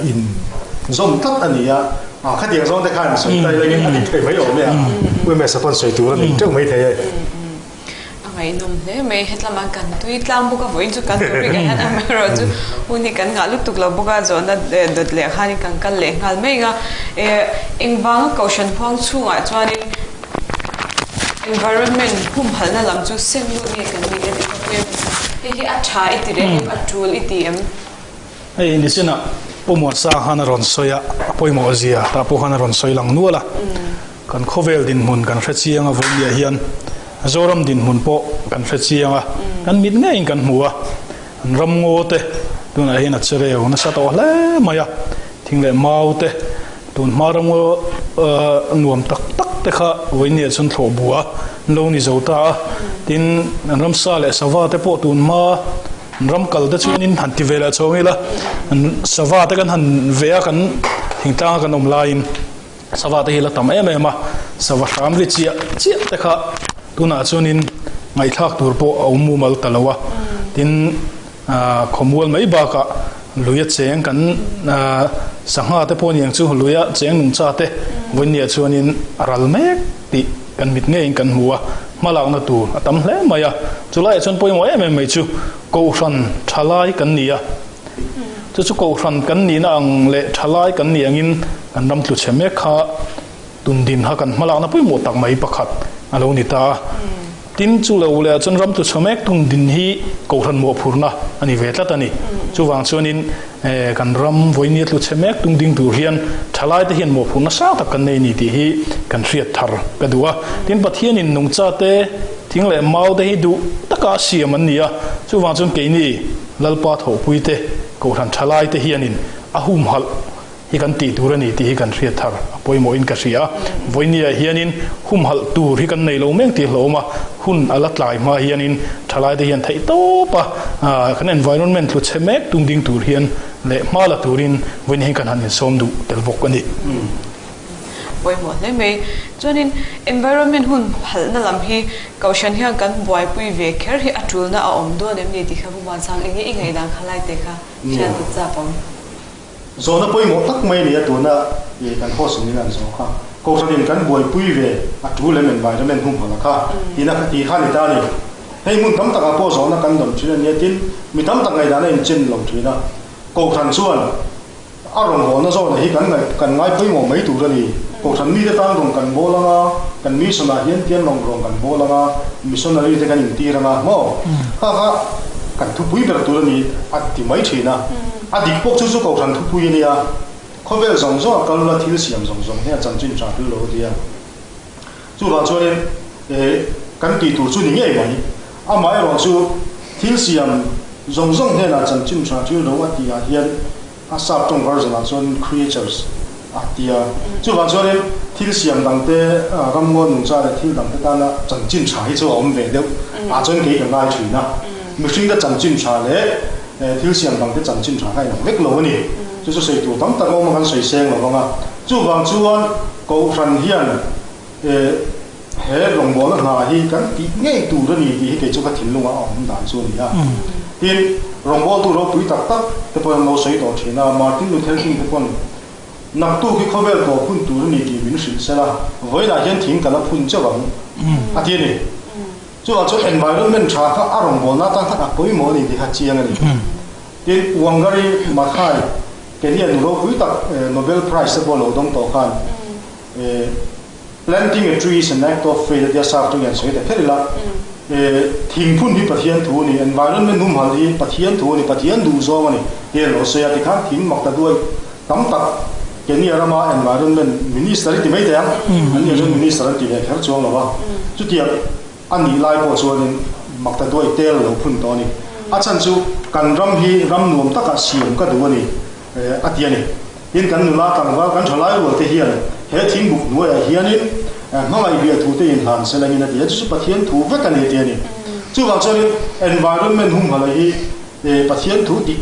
in zawm tlat a ni a, khatiang zawng te khan sawi tai lengin a dik thei mai awm e a, UMS a pawn sawi tur a nih teuh mai thei e. A ngaihnawm hle mai, hetlama kan tui tlang bawk a vawiin chu kan topic ah hian amaherawhchu hun hi kan ngah lutuk lo bawk a, zawhna dawt leh khanin kan kal leh nghal mai ang a, eh engvanga kohhran huang chhungah chuanin environment humhalhna lam chu sen lut nge kan nih em em hei hi a tha i ti reng em a tul i ti em? Hei nichinah Pu Muansa khan a rawn sawi a, a pawimawh zia tah pawh khan a rawn sawi lang nual a. Kan khawvel dinhmun kan hre chiang a, vawiah hian Zoram dinhmun pawh kan hre chiang a, kan mit ngeiin kan hmu a, an ram ngaw te tunah hian a che reu nasa tawh hle mai a, thing leh mau te tun hma ram ngaw nuam tak tak te kha vawinia chuan thlawh bua an lo ni zo ta a, tin an ramsa leh sava te pawh tun hma ram kal te chuanin han ti ve leh chhawng ila, sava te kan han ve a kan thingtlanga kan awm laiin. Sava te hi la tam em em a, sava hram ri chiah chiah te kha tunah chuanin ngaihthlak tur pawh a awm mumal ta lo a. Tin, khawmual mai bakah luia cheng kan sangha te pawh niang chu luia cheng nungcha te vawinia chuanin a ral mek tih kan mit ngeiin kan hmu a, hmalakna tur a tam hle mai a. Chulaiah chuan pawimawh em em mai chu Kohhran thalai kan ni a. Chu chu Kohhran kan nihna ang leh thalai kan nih angin kan ram tlu chhe mek kha tundin kha kan hmalakna pawimawh tak mai pakhat a lo ni ta a. Tin, chu lo leh ah chuan ram tlu chhe mek tundin hi Kohhran mawhphurhna a ni ve tlat a ni. Chuvang chuanin kan ram vawinia tlu chhe mek tungding tur hian thalaite hian mawhphurhna sang tak kan nei a ni tih hi kan hriat thar ka duh a. Tin, Pathianin nungchate thing leh maute hi duh taka a siam an ni a, chuvang chuan keini, Lalpa thawhpuite, Kohhran thalaite hianin a humhalh hi kan tih tur a ni tih hi kan hriat thar a pawimawhin ka hria a. Vawinia hianin humhalh tur hi kan nei lo mek tih hlawm a, hun a la tlai hma hianin thalaite hian theih tawp a, kan environment tlu chhe mek tung ding tur hian leh hma la turin vawiin hi kan han insawm duh tel bawk a ni. Pawimawh hle mai. Chuanin environment hun phalna lam hi Kohhran hian kan buaipui ve kher hi a tulna a awm dawn em ni tih kha Pu Muansang eng nge i ngaihdan kha lai te kha hriat ta chak awm. Zawhna pawimawh tak mai a ni a tuna i kan host in an zawh kha. Kohhranin kan buaipui ve a tul em environment humhalh a kha tihna kha tih kha a ni ta a ni. Hei hmun tam takah pawh zawhna kan dawn thin a nia tin mi tam tak ngaihdan a inchen lo thin a. Kohhran chuan A rawngbawlna zawhna hi kan ngaih kan ngai pawimawh mai tur a ni. Kohhran mite tan rawng kan bawl ang a, kan mission ah hian tian rawng rawng kan bawl ang a, missionary te kan intir ang a, maw? Kha kha kan thupui ber tur a ni a ti mai thin a. A dik pawh chu chu kohhran thupui a nia. Khawvel zawng zawng a kal la thil siam zawng zawng hian chanchin tha tul lo a ti a. Chuvang chuanin eh kan tih tur chu ni ngei mai. Amaherawh chu thil siam zawng zawng hnenah chanchin tha thil ro a tih ah hian a sap tawng version ah chuan creatures a ti a. Chuvang chuanin thil siam dangte ramngaw nungcha leh thil dangte tana chanchin tha hi chu a awm ve deuh ah chuan kei ka ngai thin a. Mihringte chanchin tha leh thil siam dangte chanchin tha kha inang vek lo a ni. Chu chu sawi tur tam tak a awm a kan sawi seng lo vang a. Chuvang chuan Kohhran hian he rawngbawlna hna hi kan tih ngei tur a ni tih hi kei chu ka thinlungah a awm dan chu a ni a. Tin, rawngbawltu ropui tak tak te pawhin an lo sawi tawh thin a, Martin Luther King te pawn naktuk hi khawvel tawh phun tur a ni tih min hrilh sela, vawiinah hian thing ka la phun chauh ang a ti a ni. Chuvang chuan environment tha kha a rawngbawlna atan khan a pawimawh a ni tih kha chiang a ni. Tin, Wangari Maathai Kenya nu ropui tak Nobel Prize te pawh lo dawng tawh khan Planting a tree is an act of faith a tia sap chu ngen sawi ta kher ila. Thingphun hi Pathian thu a ni, environment humhalh hi Pathian thu a ni, Pathian duhzawng a ni tih a lo sawi a, tikhan thing mak ta duai tam tak Kenya rama environment minister i ti mai thei ang, an nih chuan minister an ti ve kher chuang lo va, chutiang a nih lai pawh chuanin mak ta duai tel a lo phun tawh a ni. A chhan chu kan ram hi ram nuam takah siam ka duh a ni a ti a ni. Tin, kan nula tlangval kan thalai rual te hian he thingbuk hnuaiah hianin hmangaih biah thu te inhlan se langin a ti a, chu chu Pathian thu vek a ni ti a ni. Chuvang chuanin environment humhalh hi Pathian thu dik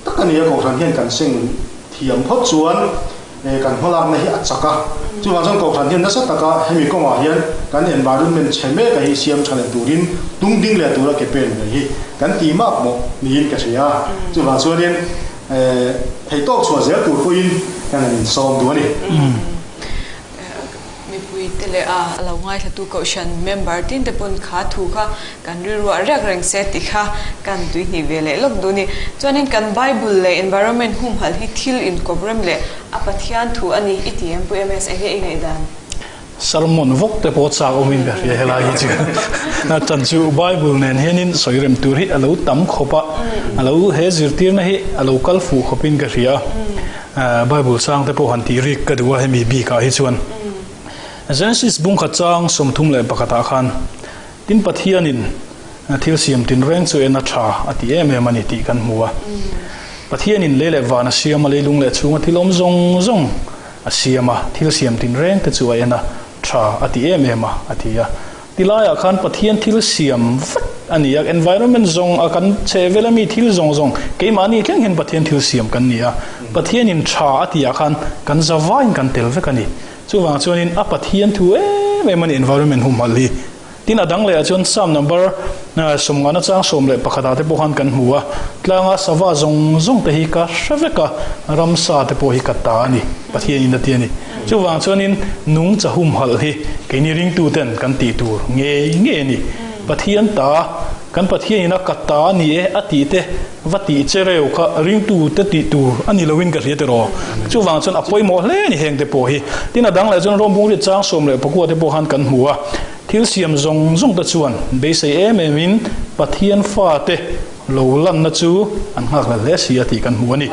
tak a ni a, Kohhran hian kan seng thiam phawt chuan kan hmalakna hi a chak a. Chuvang chuan Kohhran hian nasa taka hemi kawngah hian kan environment chhe mek a hi siam tha leh turin tung ding leh tura ke pen ve hi kan tih mak mawh niin ka hria a. Chuvang chuanin Theihtawk chhuah zel tur pawhin kan han insawm duh a ni. Mipuite leh a lo ngaithlatu Kohhran member tin te pawn kha thu kha kan rilruah riak reng se tih kha kan tuihnih ve leh lawk duh a ni. Chuanin kan Bible leh environment humhalh hi thil inkawp rem leh a Pathian thu a ni i ti em Pu MS enge i ngaihdan? Sermon vawk te pawh chak awmin ka hria helai hi chu. A chan chu Bible nen hianin sawi rem tur hi a lo tam khawp a, a lo he zirtirna hi a lo kal fuh khawpin ka hria a. Bible chang te pawh han tih rik ka duh a hemi bikah hi chuan. Genesis bungkhat chang 31 ah khan tin Pathianin thil siam tinreng chu en a tha a ti em em a ni tih kan hmu a. Pathianin lei leh van a siam a, leilung leh chhunga thil awm zawng zawng A siam a, thil siam tinreng te chu a en a, tha a ti em em a, a ti a. Ti laiah khan Pathian thil siam vek a ni a, environment zawng a kan chhe vel ami thil zawng zawng keimahni thleng hian Pathian thil siam kan ni a, Pathianin tha a tihah khan kan zavaiin kan tel vek a ni. Chuvang chuanin a Pathian thu em em a ni environment humhalh hi. Tin, a dang lehah chuan Psalm number 50 chang 11 ah te pawh khan kan hmu a, Tlanga sava zawng zawng te hi ka hre vek a, ramsa te pawh hi ka ta a ni, Pathianin a ti a ni. Chuvang chuanin nungcha humhalh hi keini ringtuten kan tih tur ngei ngei a ni. Pathian ta, kan Pathianin a ka ta a ni e a tih te va tih che reu kha ringtute tih tur a ni loin ka hria tiraw. Chuvang chuan a pawimawh hle a ni heng te pawh hi. Tin, a dang leh chuan Rawmbung riat chang 19 te pawh khan kan hmu a. Thil siam zawng zawng te chuan beisei em em in Pathian fate lo lanna chu an nghak hlel hle si a tih kan hmu a ni.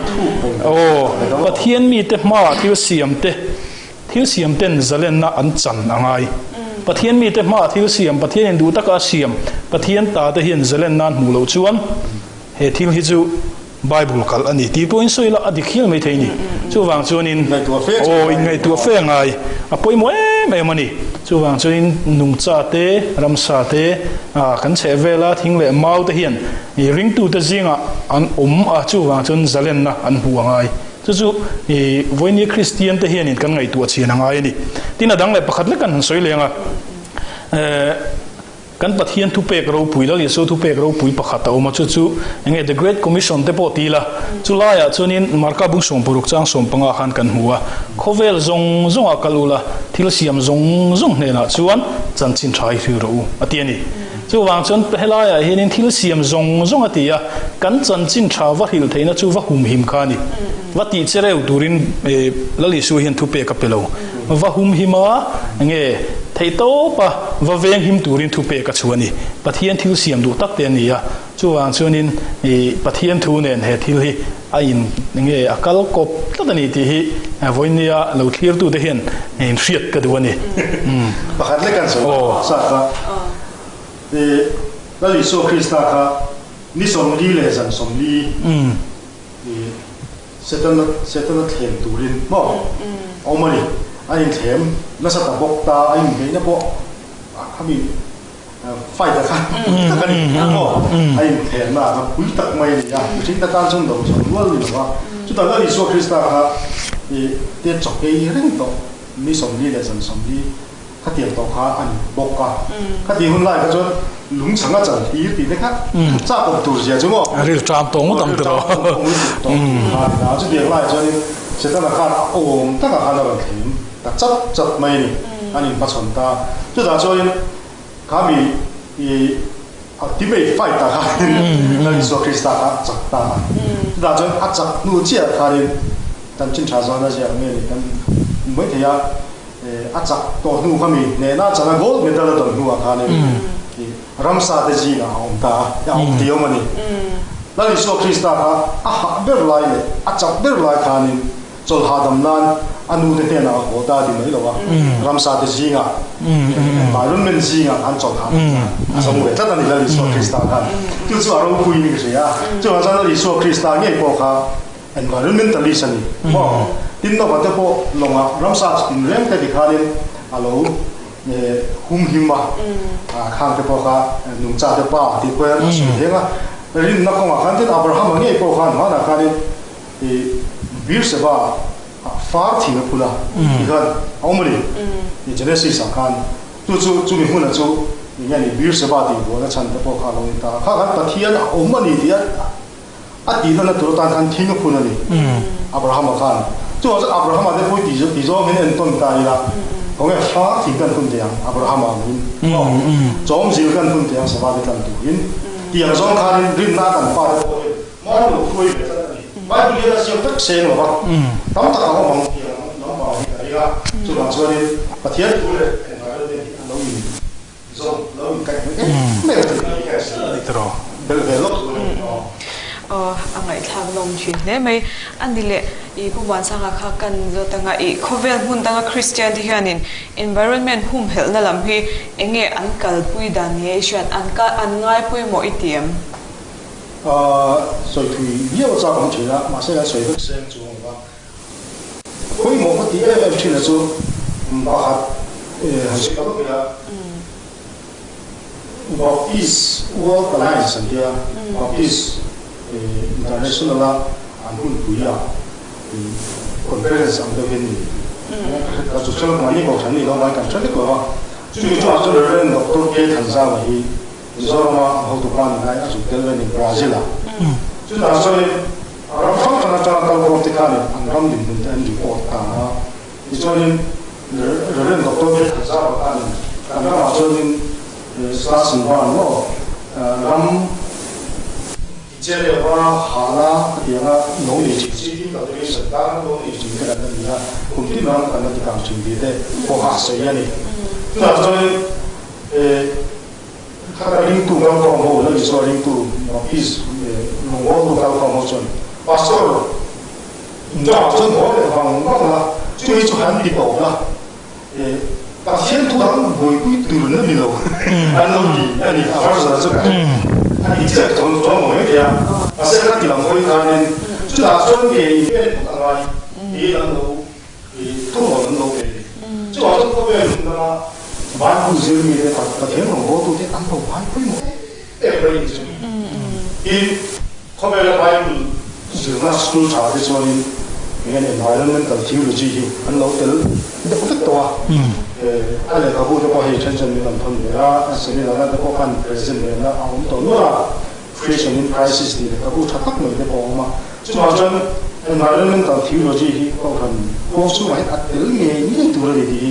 Aw, Pathian mite hmaah thil siam te, thil siam ten zalenna an chan a ngai. Pathian mite hmaah thil siam, Pathian in duh taka a siam, Pathian ta te hian zalenna an hmuh loh chuan he thil hi chu Bible kalh a ni tih pawhin sawi ila a dik hial mai thei a ni. Chuvang chuanin aw inngaihtuah fe a ngai, a pawimawh em em a ni. Chuvang chuanin nungcha te, ramsa te, kan chheh vela thing leh mau te hian ringtute zingah an awm a, chuvang chuan zalenna an hmuh a ngai. Chu chu vawinia Kristian te hianin kan ngaihtuah chhian a ngai a ni. Tin a dang leh pakhat lek kan han sawi leng a. Kan Pathian thupek ropui, Lal Isua thupek ropui pakhat a awm a, chu chu enge The Great Commission te pawh ti ila, chu laiah chuanin Marka bung 60 chang 15 khan kan hmu a, Khawvel zawng zawngah kal ula, thil siam zawng zawng hnenah chuan chanchin tha hi hril rawh u, a ti a ni. Chuvang chuan helaiah hianin thil siam zawng zawng a ti a, kan chanchin tha va hrilh theihna chu va humhim kha a ni. Va tih che reu turin Lal Isua hian thupek a pe lo. Va humhim a, nge theihtawp a va venghim turin thupek a chhuah a ni. Pathian thil siam duh tak te a ni a, chuvang chuanin i Pathian thu nen he thil hi a in nge a kal kawp tlat a ni tih hi vawinia lo thlirtute hian inhriat ka duh a ni. Pakhat lek an sawi sa kha, i Lal Isua Krista kha ni 40 leh zan 40 i Setana Setana thlem turin maw a awm a ni. A inthlem nasa ta bawk ta, a inbeihna pawh khami fight a kha pui tak a ni maw? A inthlemna a kha pui tak mai a ni a, mihring te tan chuan do chho rual ni lo va. Chutah Lal Isua Krista kha i te chawkei reng tawh ni 40 leh zan 40 Khatiang tawh kha a ni bawk a. Khati hun lai kha chuan lungchang a chan hlir tih te kha chak awm tur zia chu maw? Ril ṭam tawh ngawt ang tiraw? Ril ṭam tawh lutuk tawh kha a ni a. Chutiang lai chuanin Setana khan a awm takah khan a rawn thleng ta chat chat mai a ni. An inhmachhawn ta. Chutah chuanin kha mi i a timate fight ah khanin Lal Isua Krista kha a chak ta a. Chutah chuan a chak hnu chiah khanin kan chin ṭha zawn a ziak nge ni kan hmu mai thei a. A chak tawh hnu kha mi hnehna chana gold medal a dawn hnuah khanin i Ramsa te zingah a awm ta a, a awm ti awm a ni. Lal Isua Krista kha a hah ber lai leh a chak ber lai khanin chawlh hahdam nan a nu te hnenah a haw ta a ti mai lo a, ramsa te zingah, environment zingah khan chawlh hahdam nan a zawng ve tlat a ni Lal Isua Krista khan. Chu chu a ropuiin ka hria a, chuvang chuan Lal Isua Krista ngei pawh kha environmentalist a ni maw? Tin Nova te pawh lawngah ramsa tinreng te tikhanin a lo humhim a, khang te pawh kha nungcha te pa tih pawh hian a sawi hleng a, rinna kawngah khan tin Abrahama ngei pawh khan hmanah khanin i Beersheba ah far thing a phun a ti khan a awm a ni i Genesis ah khan chu chu chumi hmuna chu eng nge ni Beersheba tih buaina chhan te pawh kha a lo ni ta a, kha khan Pathian a awm a ni tih a A tihna tur atan khan thing a phun a ni, Abrahama khan. Chuvang chuan Abrahama te pawh ti zawng hian entawn ta ila, khawnge hra thing kan phun thei ang, Abrahama angin maw? Chawm zil kan phun thei ang sava te tlan turin. Tiang zawng khanin rinna a kan pa te pawh hian maw lo hruai ve tlat a ni. Bible hian a ziak vek seng lo va, tam tak ang awm ang tiang lampang hi ka ring a. Chuvang chuanin Pathian thu leh environment hi an lo in Zawng lo in kaih hmel em em tih hi ka hria a ni tiraw? Belh ve lawk tur a ni aw. Aw a ngaihthlak lawm thin hle mai. A ni leh i Pu Muansanga kha kan zawt anga i khawvel hmun danga Kristian te hianin environment humhelhna lam hi enge an kalpui dan nge i hriat an ka an ngai pawimawh i ti em? Sawi thui viau a chak awm thin a, mahse kan sawi vek seng chu ang va. Pawimawh ka tih em em thin a chu pakhat han sawi tak ila, Baptist World Alliance an tia, Baptist International a an hunpui a conference ang deuh hian ni ka chu hre mahni kohhran ni lo mai kan hre vek lo a, chumi chungah chuan Rev Doctor K Thanzara hi Mizorama a hotupa ni lai a zuk tel ve ni Brazil a, chutah chuanin Ram hrang hrang atanga kalkhawm te khanin an ram dinhmun te an report ta a, tichuanin Rev. Doctor J. Thanzara khanin kan ramah chuanin Slasin Van maw ram Chereva hala hetianga lo nei thin chi tin cultivation tana lo nei thin te kan la ni a, kum tin ram kan la ti kang thin tih te pawha sawi a ni. Chutah chuanin Khata ringtu kalkhawm ho, Lal Isua ringtu Baptist lungawltu kalkhawm ho chuan Pastor inṭamah chuan haw leh vang vang la, chumi chu han ti tawp la, Pathian thu dang buaipui tur na ni lo an lo ti a ni. A version chu ka a ti chiah chuan chuan maw mai thei a, mahse ka ti lam hawi khanin chutah chuan ke in pen phawt a ngai tiin an lo Thurawn an lo pe a ni. Chuvang chuan khawvel hun lama Bible zir mite Pathian rawngbawltute an lo ngai pawimawh em em mai ni chu. Tin, khawvela Bible zirna school tha te chuanin eng environmental theology hi an lo tel deuh vek tawh a. A lehkhabu te pawh hei then chuan min rawn thawn ve a, a seminar na te pawh khan present ve na a awm tawh nual a. Creation in Crisis tih lehkhabu tha tak mai te pawh a awm a. Chuvang chuan environmental theology hi Kohhran kawng chhungah hian a tel ngei ngei tur a ni tih hi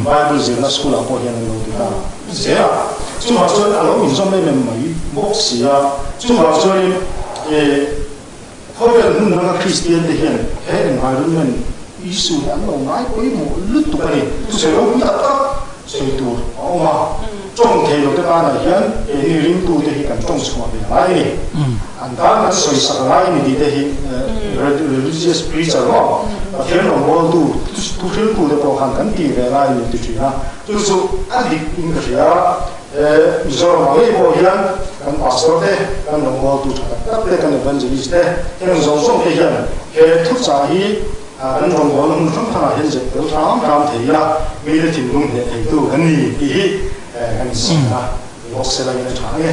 Bible zirna school ah pawh hian an lo ti ta zel a. Chuvang chuan a lo inzawm em em mai bawk si a. Chuvang chuanin khawvel hmun danga Kristian te hian he environment issue hi an lo ngai pawimawh lutuk a ni. Thusawi ropui tak tak sawi tur a awm a. Tawng thei lo te tanah hian keini ringtute hi kan tawng chhuah ve ngai a ni. An tan kan sawi sak ngai a ni tih te hi religious preacher maw Pathian rawngbawltu thuhriltu te pawh khan kan tih ve ngai a ni ti thin a. Chu chu a dik in ka hria a, Mizoram ah ngei pawh hian kan pastor te, kan rawngbawltu tha tak tak te, kan evangelist te, heng zawng zawng te hian he thuchah hi Kan rawngbawlna hmun hrang hrangah hian zep tel hram hram thei ila, mite thinlung hneh theitu kan ni tih hi kan insiam a, bawk sela in a tha ang e.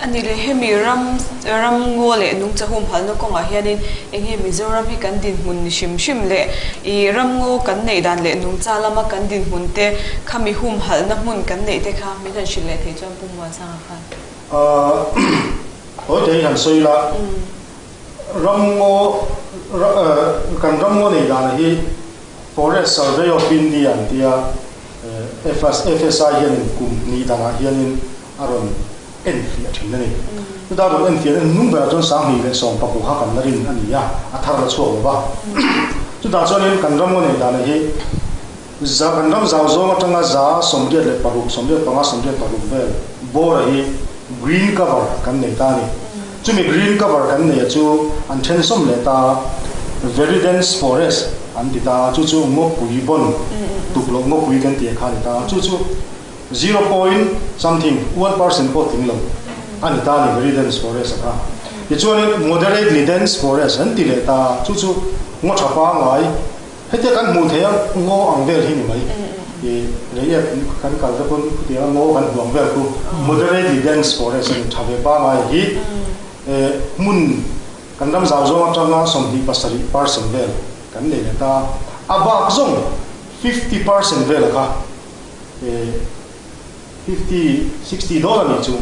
A ni leh, hemi ram ram ngaw leh nungcha humhalhna kawngah hianin eng nge Mizoram hi kan dinhmun ni hrim hrim leh i ram ngaw kan neih dan leh nungcha lama kan dinhmun te khami humhalhna hmun kan neih te kha min han hrilh leh thei chuan Pu Muansanga khan. Hawi thei han sawi ila. Ramngaw kan ramngaw nei dan hi Forest Survey of India an tia FSI hianin kum hnih danah hianin a rawn enfiah thin a ni. Chutah rawn enfiah na hnung berah chuan 2016 kha kan la rin a ni a, a thar la chhuak lo va. Chutah chuanin kan ramngaw nei dan hi kan ram zau zawng atanga 86, 85, 86 vel. bawra hi green cover kan nei ta a ni. Chumi green cover kan neia chu an then sawm leh ta, very dense forest an ti ta, chu chu ngawpui bon tuk loh ngawpui kan tih kha a ni ta, chu chu zero point something, 1% pawh tling lo a ni ta a ni very dense forest a kha. Tichuanin moderately dense forest an ti leh ta, chu chu ngaw tha pangngai, Hetia kan hmuh theih a ngaw ang vel hi ni mai. I reiek kan kal te pawn khutiang a ngaw kan hmuh ang vel khu moderately dense forest a ni tha ve pangai hi hmun kan ram zau zawng atanga 27% vel kan nei leh ta. A bak zawng 50% vel a kha 50, 60 dawn a nih chu.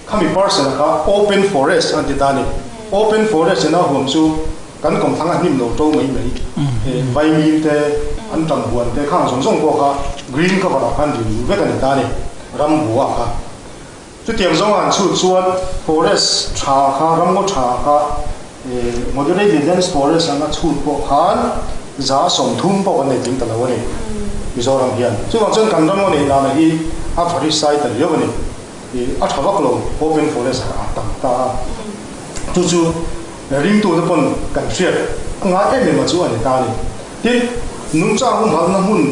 Khami parcel kha open forest an ti ta a ni. Open forest ina huam chu kan kawmthlang a hnim lo to mai mai. Vaimim te, an tam huan te khang zawng zawng pawh kha green cover ah khan rin luh vek a ni ta a ni, ram bua kha. Chutiang zawng an chhut chuan forest tha kha, ramngaw tha kha moderately dense forest anga chhut pawh khan 30% pawh kan nei tling ta lo a ni Mizoram hian. Chuvang chuan kan ramngaw neih dana hi a varisai ta riau a ni. I a tha vak lo, open forest a tam ta a, chu chu ringtute pawn kan hriat a ngai em em a chu a ni ta a ni. Tin, nungchang humhalhna hmun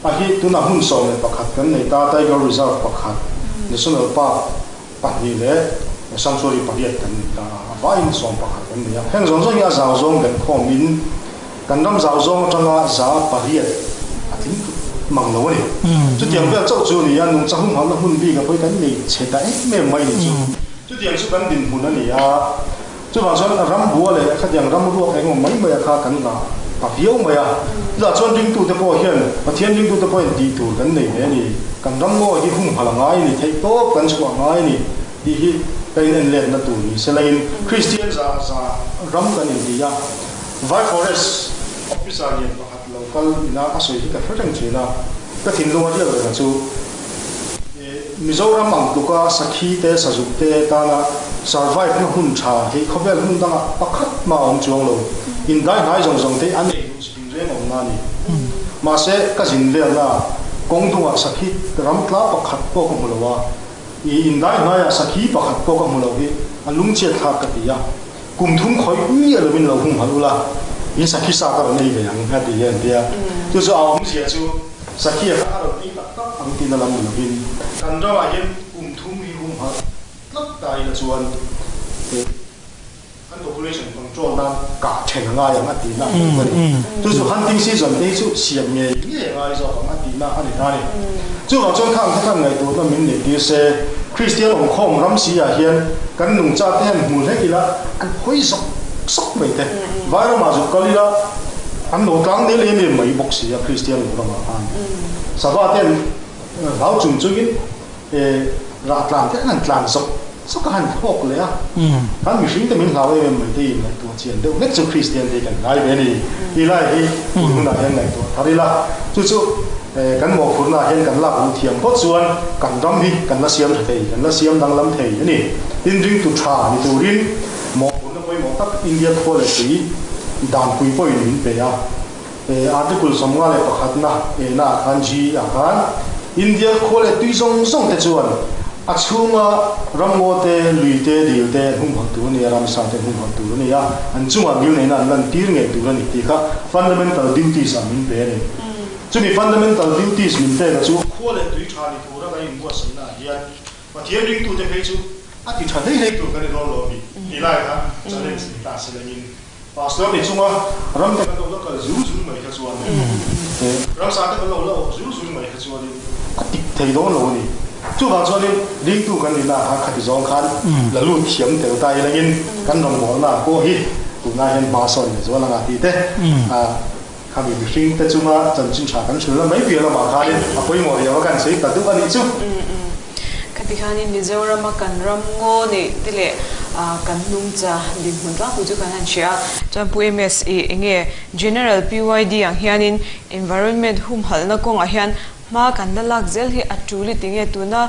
a hi tunah hmun 11 kan nei ta, Tiger Reserve pakhat, National Park pahnih leh Sanctuary pariat kan nei ta a, a vaiin 11 kan nei a. Heng zawng zawng hi a zau zawng belh khawmin Kan ram zau zawng atanga 800 a tling mang lo a ni. Chutiang vel chauh chu a ni a, nungcha humhalhna hmun bik a pawi kan nei chhe ta em em mai ni chu. Chutiang chu kan dinhmun a ni a, chuvang chuan ram bua leh khatiang ram ruak eng awm mai mai a kha kan la ta viau mai a. Chutah chuan ringtute pawh hian, Pathian ringtute pawhin tih tur kan nei ve a ni. Kan ram ngaw hi humhalh a ngai a ni, theihtawp kan chhuah a ngai a ni tih hi ka in en letna tur ni se lain Kristian za za ram kan inti a. Vai Forest Officer lian pakhat lo kal ina a sawi hi ka hre reng thin a, ka thinlung a riak reng a chu. Mizoram ang tluka sakhi te, sazuk te tana survive na hun tha hi khawvel hmun dangah pakhat mah a awm chuang lo. Indai hnai zawng zawng te an ei duh zin reng awmna a ni. Mahse, ka zin velna kawng dungah sakhi ram tla pakhat pawh ka hmu lo a, i indai hnaiah sakhi pakhat pawh ka hmu lo hi a lungchhiat thlak ka ti a. Kum thum khawih miah lovin lo hung halh ula, in sakhi sa ka rawn ei ve ang a ti hian tia. Chu chu a awmzia chu sakhia kha a rawn ei tak tak ang tiin a lam ni lovin kan ramah hian kum thum hi hung halh tlat ta ila chuan kan population control nan kah then a ngai ang a tihna a ni a ni. Chu chu hunting season te hi chu siam ngei ngei a ngai zawk ang a tihna a ni ta a ni. Chuvang chuan khang kha khan ngaihtuahna min neih tir se, Kristian awmkhawm ram si ah hian kan nungcha te han hmu hlek ila an hawi zawk zawk mai te. Vai ramah zuk kal ila an lo tlang del em em mai bawk si a Kristian lo ramah khan. Sava te an hlau chung chungin rah tlan te an han tlan zawk zawk a han thlawk leh a. Kan mihring te min hlau em em mai te in ngaihtuah chian deuh hlek chu Kristian te hi kan ngai ve a ni. Ti lai hi tunah hian ngaihtuah thar ila chu chu Kan mawhphurhna ah hian kan lak luh thiam phawt chuan kan ram hi kan la siam tha thei, kan la siam danglam thei a ni. Tin, ringtu tha ni turin mawhphurhna pawimawh tak India khua leh tui danpui pawhin min pe a. Article 51 na ena ah khan G ah khan India khua leh tui zawng zawng te chuan a chhunga ramngaw te, lui te, dil te an humhalh tur a ni a, ramsa te an humhalh tur a ni a, an chungah ngilneihna an lantir ngei tur a ni tih kha fundamental duties ah min pe a ni. Chumi fundamental duties min pek a chu khua leh tui tha ni tura kan inbuatsaihna ah hian Pathian ringtute phei chu a ti tha hlei hlei tur kan ni dawn lo a mi ti lai kha challenge ni ta se lengin Pastor ni chunga ram te kan lo la kal zul zul mai kha chuan ramsa te kan lo la awk zul zul mai kha chuanin a tik thei dawn lo a ni. Chuvang chuanin ringtu kan nihna ah khan khati zawng khan la lut thiam tel ta ilangin kan rawngbawlna pawh hi tunah hian hma sawn leh zual anga tih te Khami mihring te chunga chanchin tha kan hril la mai piah lamah khanin a pawimawh riau a kan sawi ta duh a nih chu. Khati khanin Mizorama kan ram ngaw neih te leh kan nungcha dinhmun tlangpui chu kan han hria a. Chuan Pu MS i enge General PYD ang hianin environment humhalhna kawngah hian hma kan la lak zel hi a tul i ti nge tuna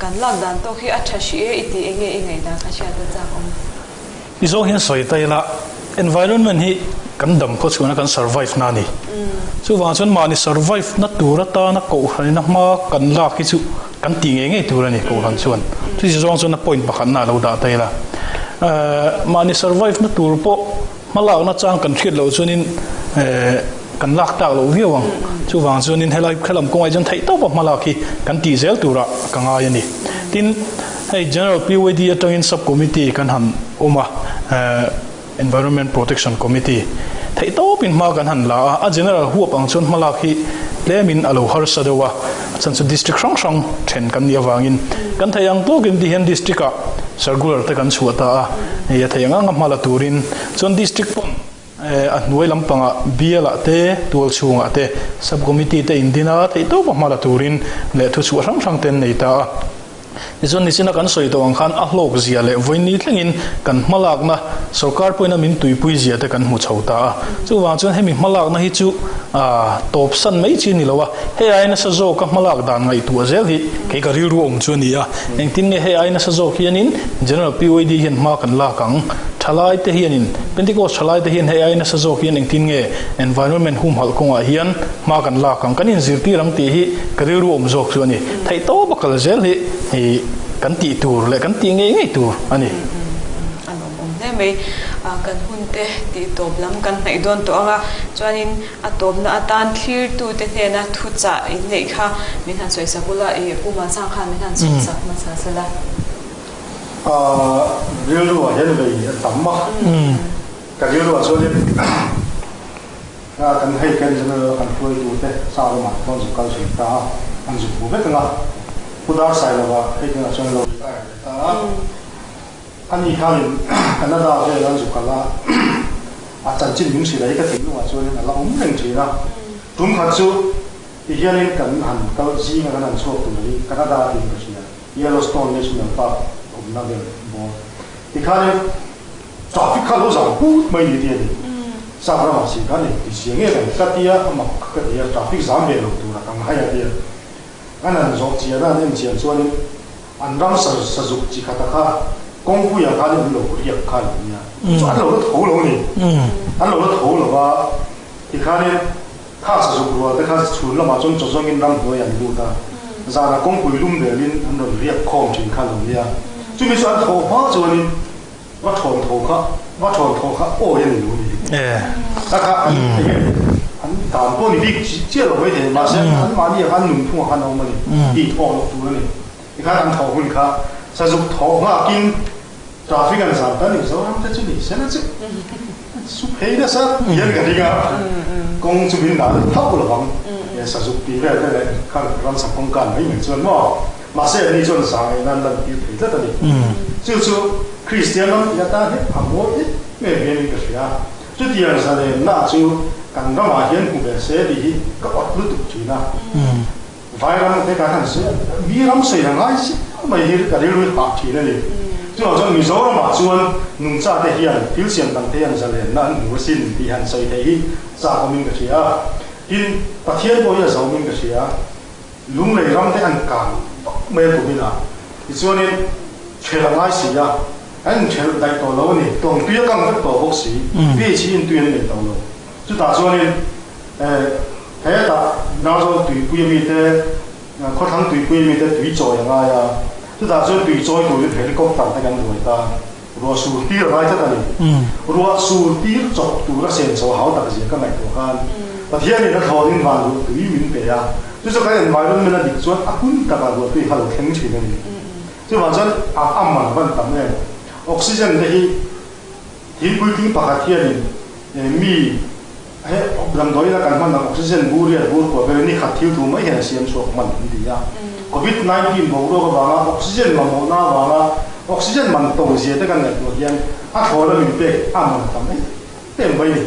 kan lak dan tawk hi a tha hrih e i ti enge i ngaihdan kha hriat a chak awm. I zawng hian sawi ta ila, environment hi kan dam khaw chhuna kan survive na a ni. Chuvang chuan mahni survive na tur atana kohhranina hma kan lak hi chu kan tih ngei ngei tur a ni Kohhran chuan. Chuti zawng chuan a point pakhatna a lo dah ta ila. Mahni survive na tur pawh hmalakna chang kan hriat loh chuanin kan lak tak loh viau ang. Chuvang chuanin helai helam kawngah chuan theih tawpa hmalak hi kan tih zel turah ka ngai a ni. Tin, hei General PYD atangin Sub Committee kan han awm a. Environment Protection Committee theih tawpin hma kan han la a, a general huap ang chuan hmalak hi tlemin a lo harsa deuh a, a chhan chu district hrang hrang then kan nih avangin kan theih ang tawkin ti hian district ah circular te kan chhuah ta a, hei a theih ang anga hma la turin chuan district pawn a hnuai lampangah bial ah te tual chhungah te sub committee te indin a theih tawpa hma la turin leh thuchhuah hrang hrang te an nei ta a. Tichuan nichina kan sawi tawh ang khan a hlawk zia leh vawiin thlengin kan hmalakna sorkar pawhin a min tuipui zia te kan hmu chho ta a. Chuvang chuan hemi hmalakna hi chu tawp san mai chi a ni lo a, hei ai nasa zawka hmalak dan ngaihtuah zel hi kei ka rilru awm chu a ni a. Engtin nge hei ai nasa zawk hianin General PYD hian hma kan lak ang? Thalai te hianin, Pentecost thalai te hian hei ai nasa zawk hian engtin nge environment humhalh kawngah hian hma kan lak ang? Kan inzirtir ang tih hi ka rilru awm zawk chu a ni. Theih tawp a kal zel hi i kan tih tur leh kan tih ngei ngei tur a ni. A lawmawm hle mai. Kan hun te tih tawp lam kan hnaih dawn tawh ang a, chuanin a tawpna atan thlirtute hnena thuchah in neih kha min han sawi sak ula, i Pu Malsang khan min han sawi sak hmasa sela. Rilru ah hian vei a tam a, ka rilru ah chuanin Kan hei kan general kan hruaitute sa lamah chuan zuk kal zui ta a, an zuk hmu vek ang a. Pu Darsailova hei tunah chuan lo retire leh ta a. Ani khanin Canada vel an zuk kal a, a chanchin min hrilh a hi ka thinlungah chuanin a la awm reng thin a. Tum khat chu tihianin kan han kal zinga kan han chhuak tur hi Canada tiin ka hria, Yellowstone National Park awmna vel bawr. Tikhanin Traffic kha lo zam put mai ni ti a ni. Sap ramah si khan eng ti sia nge kan ka tia a mak ka ti a, traffic zam ve lo tura kan hai a tia. An han zawh chian a, an en chian chuanin an ram sa sazuk chi khata kha kawngpuiah khan an lo riak kha a lo nia. Chu an lo la tho lo ni. An lo la tho lo va, tikhanin kha sazuk rual te kha chhun lamah chuan chaw zawngin ramhnuai an lut a, zanah kawngpui lum velin an rawn riak khawm thin kha a lo nia. Chumi chu an tho hma chuanin Va thawn tho kha, va thawn tho kha awi a ni lo ni. A kha an an dan pawh ni bik chiah lo mai thei mahse an mahni ah khan nunphung ah khan a awm a ni tih thawh loh tur a ni. Tikhan an thawh hun kha sazuk thawh nghakin traffic an zam ta ni Zoram te chu ni sela chu su phei nasa hian ka ring a kawng chu min dan thauh lovang sazuk tih vel te leh khan ramsa kawng kan mai mai chuan maw. Mahse, ani chuan zah ngaihna an lantir thei tlat a ni. Chu chu Kristian ram tih atan hi a mawi em em hianin ka hria. Chutiang zalenna chu kan ramah hian hmu ve se tih hi ka awt lutuk thin a. Vai ram te kan han sawi a, mi ram sawi a ngai chiah mai hi ka rilru hi hah thin a ni. Chuvang chuan Mizoramah chuan nungcha te hian thil siam dang te hian zalenna an hmu asin tih han sawi theih hi chak awmin ka hria a. Tin, Pathian pawh hi a zo awmin ka hria. Lunglei ram te an kang vak mai a kumin a, tichuanin ṭhel a ngai si a, an inṭhel daih tawh lo a ni, tawng tui a kang vek tawh bawk si, vih hi in tui an nei tawh lo. Chutah chuanin hetah Narzawl tuipui a mite, Khawthlang tuipui a mite tui chawi a ngai a, chutah chuan tui chawi turin helicopter te kan ruai ta, ruah sur tir a ngai tlat a ni. Ruah sur tir chawp tura senso hau tak zia ka ngaihtuah khan Pathianin a thlawnin van ruah tui min pe a, chu chu kan environment a dik chuan a hun takah ruah tui kha lo thleng thin a ni. Chuvang chuan a a man van tam em. Oxygen te hi thingpui tling pakhat hianin mi he damdawi ina kan hman ang oxygen bur riat bur kua vel ni khat thil thu mai hian a siam chhuak hman an ti a. Covid 19 boruak avanga oxygen mamawhna avanga oxygen man to zia te kan ngaihtuah hian a thlawna min pek a man tam em em mai ni.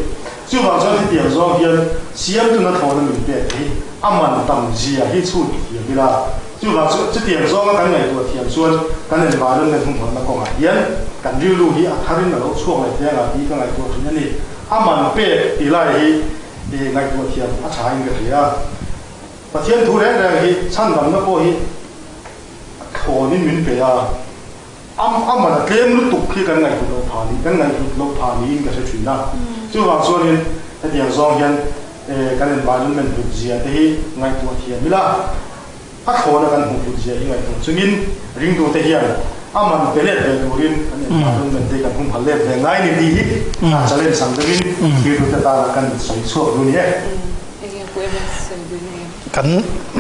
Chuvang chuan hetiang zawng hian siamtuna thlawna min pek hi a man tam zia hi chhut thiam ila. Chuvang chu chutiang zawnga kan ngaihtuah thiam chuan kan environment humhawrhna kawngah hian kan rilru hi a tharin a lo chhuak leh teh anga tih ka ngaihtuah thin a ni. A man pek tih lai hi ngaihtuah thiam a tha in ka hria. Pathian thu reng reng hi chhandamna pawh hi thlawnin min pe a, a man a tlem lutuk hi kan ngaihhlut loh phah ni, kan ngaihhlut loh phah niin ka hre thin a. Chuvang chuanin hetiang zawng hian kan environment hlut zia te hi ngaihtuah thiam ila. A thlawna kan hmuh hlut zia hi ngaihtuah chungin ringtute hian a man pe let ve turin kan environment te kan humhalh let ve ngai ni tih hi challenge ang deuhin thirtute tana kan sawi chhuak duh ni e. Kan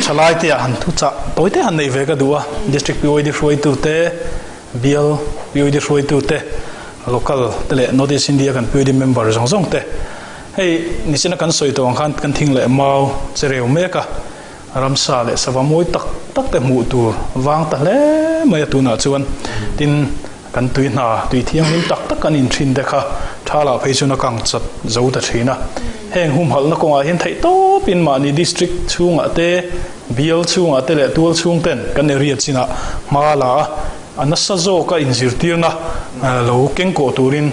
thalai te ah han thu chah tawi te han neih ve ka duh a, District PYD hruaitute, Bial PYD hruaitute, Local te leh North East India kan PYD member zawng zawng te. Hei nichina kan sawi tawh ang khan kan thing leh mau che reu mek a. Ramsa leh sava mawi tak tak te hmuh tur vang ta hle mai a tunah chuan tin kan tui hna tui thianghlim tak tak kan in thin te kha tha lah phei chuan a kang chat zo ta thin a. Heng humhalhna kawngah hian theih tawpin mahni district chhungah te, bial chhungah te leh tual chhung ten kan area chinah hma la a, a nasa zawka inzirtirna lo kengkawh turin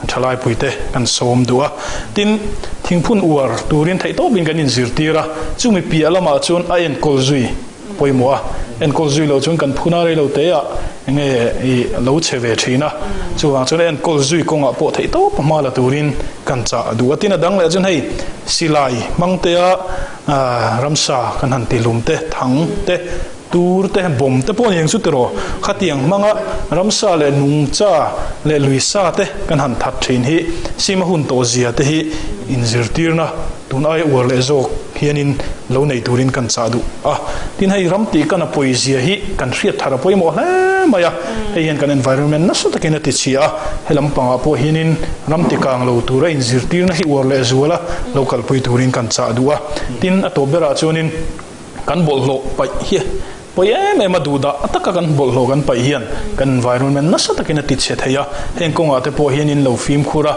Thalai puite kan sawm duh a, tin, thingphun uar turin theihtawpin kan inzirtir a, chumi piah lamah chuan a enkawl zui pawimawh a, enkawl zui loh chuan kan phuna rei lo te ah enge i lo che ve thin a, chuvang chuan a enkawl zui kawngah pawh theihtawp hma la turin kan chah duh a, tin a dang leh chuan hei silai hmang te a ramsa kan han tihlum te, thang te. Tur te, bawm te pawh aniang chu tiraw? Khatiang hmanga ramsa leh nungcha leh luisa te kan han that thin hi sima hun tawh zia te hi inzirtirna tun ai uar leh zawk hianin lo nei turin kan chah duh a. Tin hei ram tih kan a pawi zia hi kan hriat thar a pawimawh hle mai a, hei hian kan environment nasa takin a ti chhia a, helam pangah pawh hianin ram ti kang lo tura inzirtirna hi uar leh zuala lo kalpui turin kan chah duh a. Tin a tawp berah chuanin. Kan bawlhhlawh paih hi pawi em em a, duhdah taka kan bawlhhlawh kan paih hian kan environment nasa takin a ti chhe thei a, heng kawngah te pawh hian in lo fimkhur a,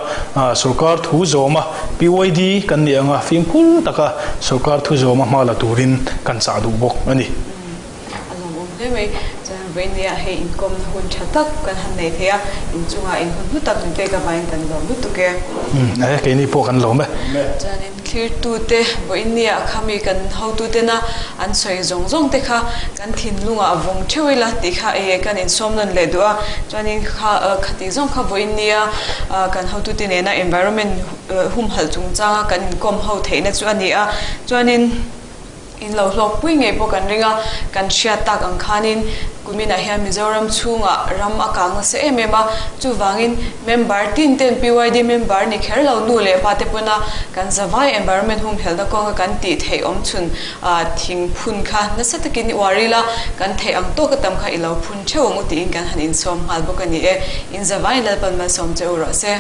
sorkar thu zawma PYD kan nih anga fimkhur taka sorkar thu zawma hma la turin kan chah duh bawk a ni. A lawmawm hle mai. Chuan vawinia hei inkawmna hun tha tak kan han nei thei a, inchungah inhun hlu tak min pek avangin kan lawm lutuk e. Umm, keini pawh kan lawm e. Chuanin thlirtute vawinia khami kan hotutena an sawi zawng zawng te kha kan thinlungah vawng theuh ila tih kha enge kan insawm nawn leh duh a. Chuanin kha khati zawng kha vawinia kan hotute nena environment humhalh chungchanga kan inkawm ho theihna chu a ni a. Chuanin. In lo hlawk pui ngei pawh kan ring a, kan hriat tak ang khanin kuminah hian Mizoram chhungah ram a kang nasa em em a, chuvangin member tin ten PYD member ni kher lo nu leh pa te pawna kan zavai environment humhelhna kawnga kan tih theih awm chhun thing phun kha nasa takin i uar ila, kan theih ang tawk a tam kha i lo phun theuh ang u tiin kan han insawm nghal bawk a ni e. In zavaiin Lalpan malsawm che u rawh se.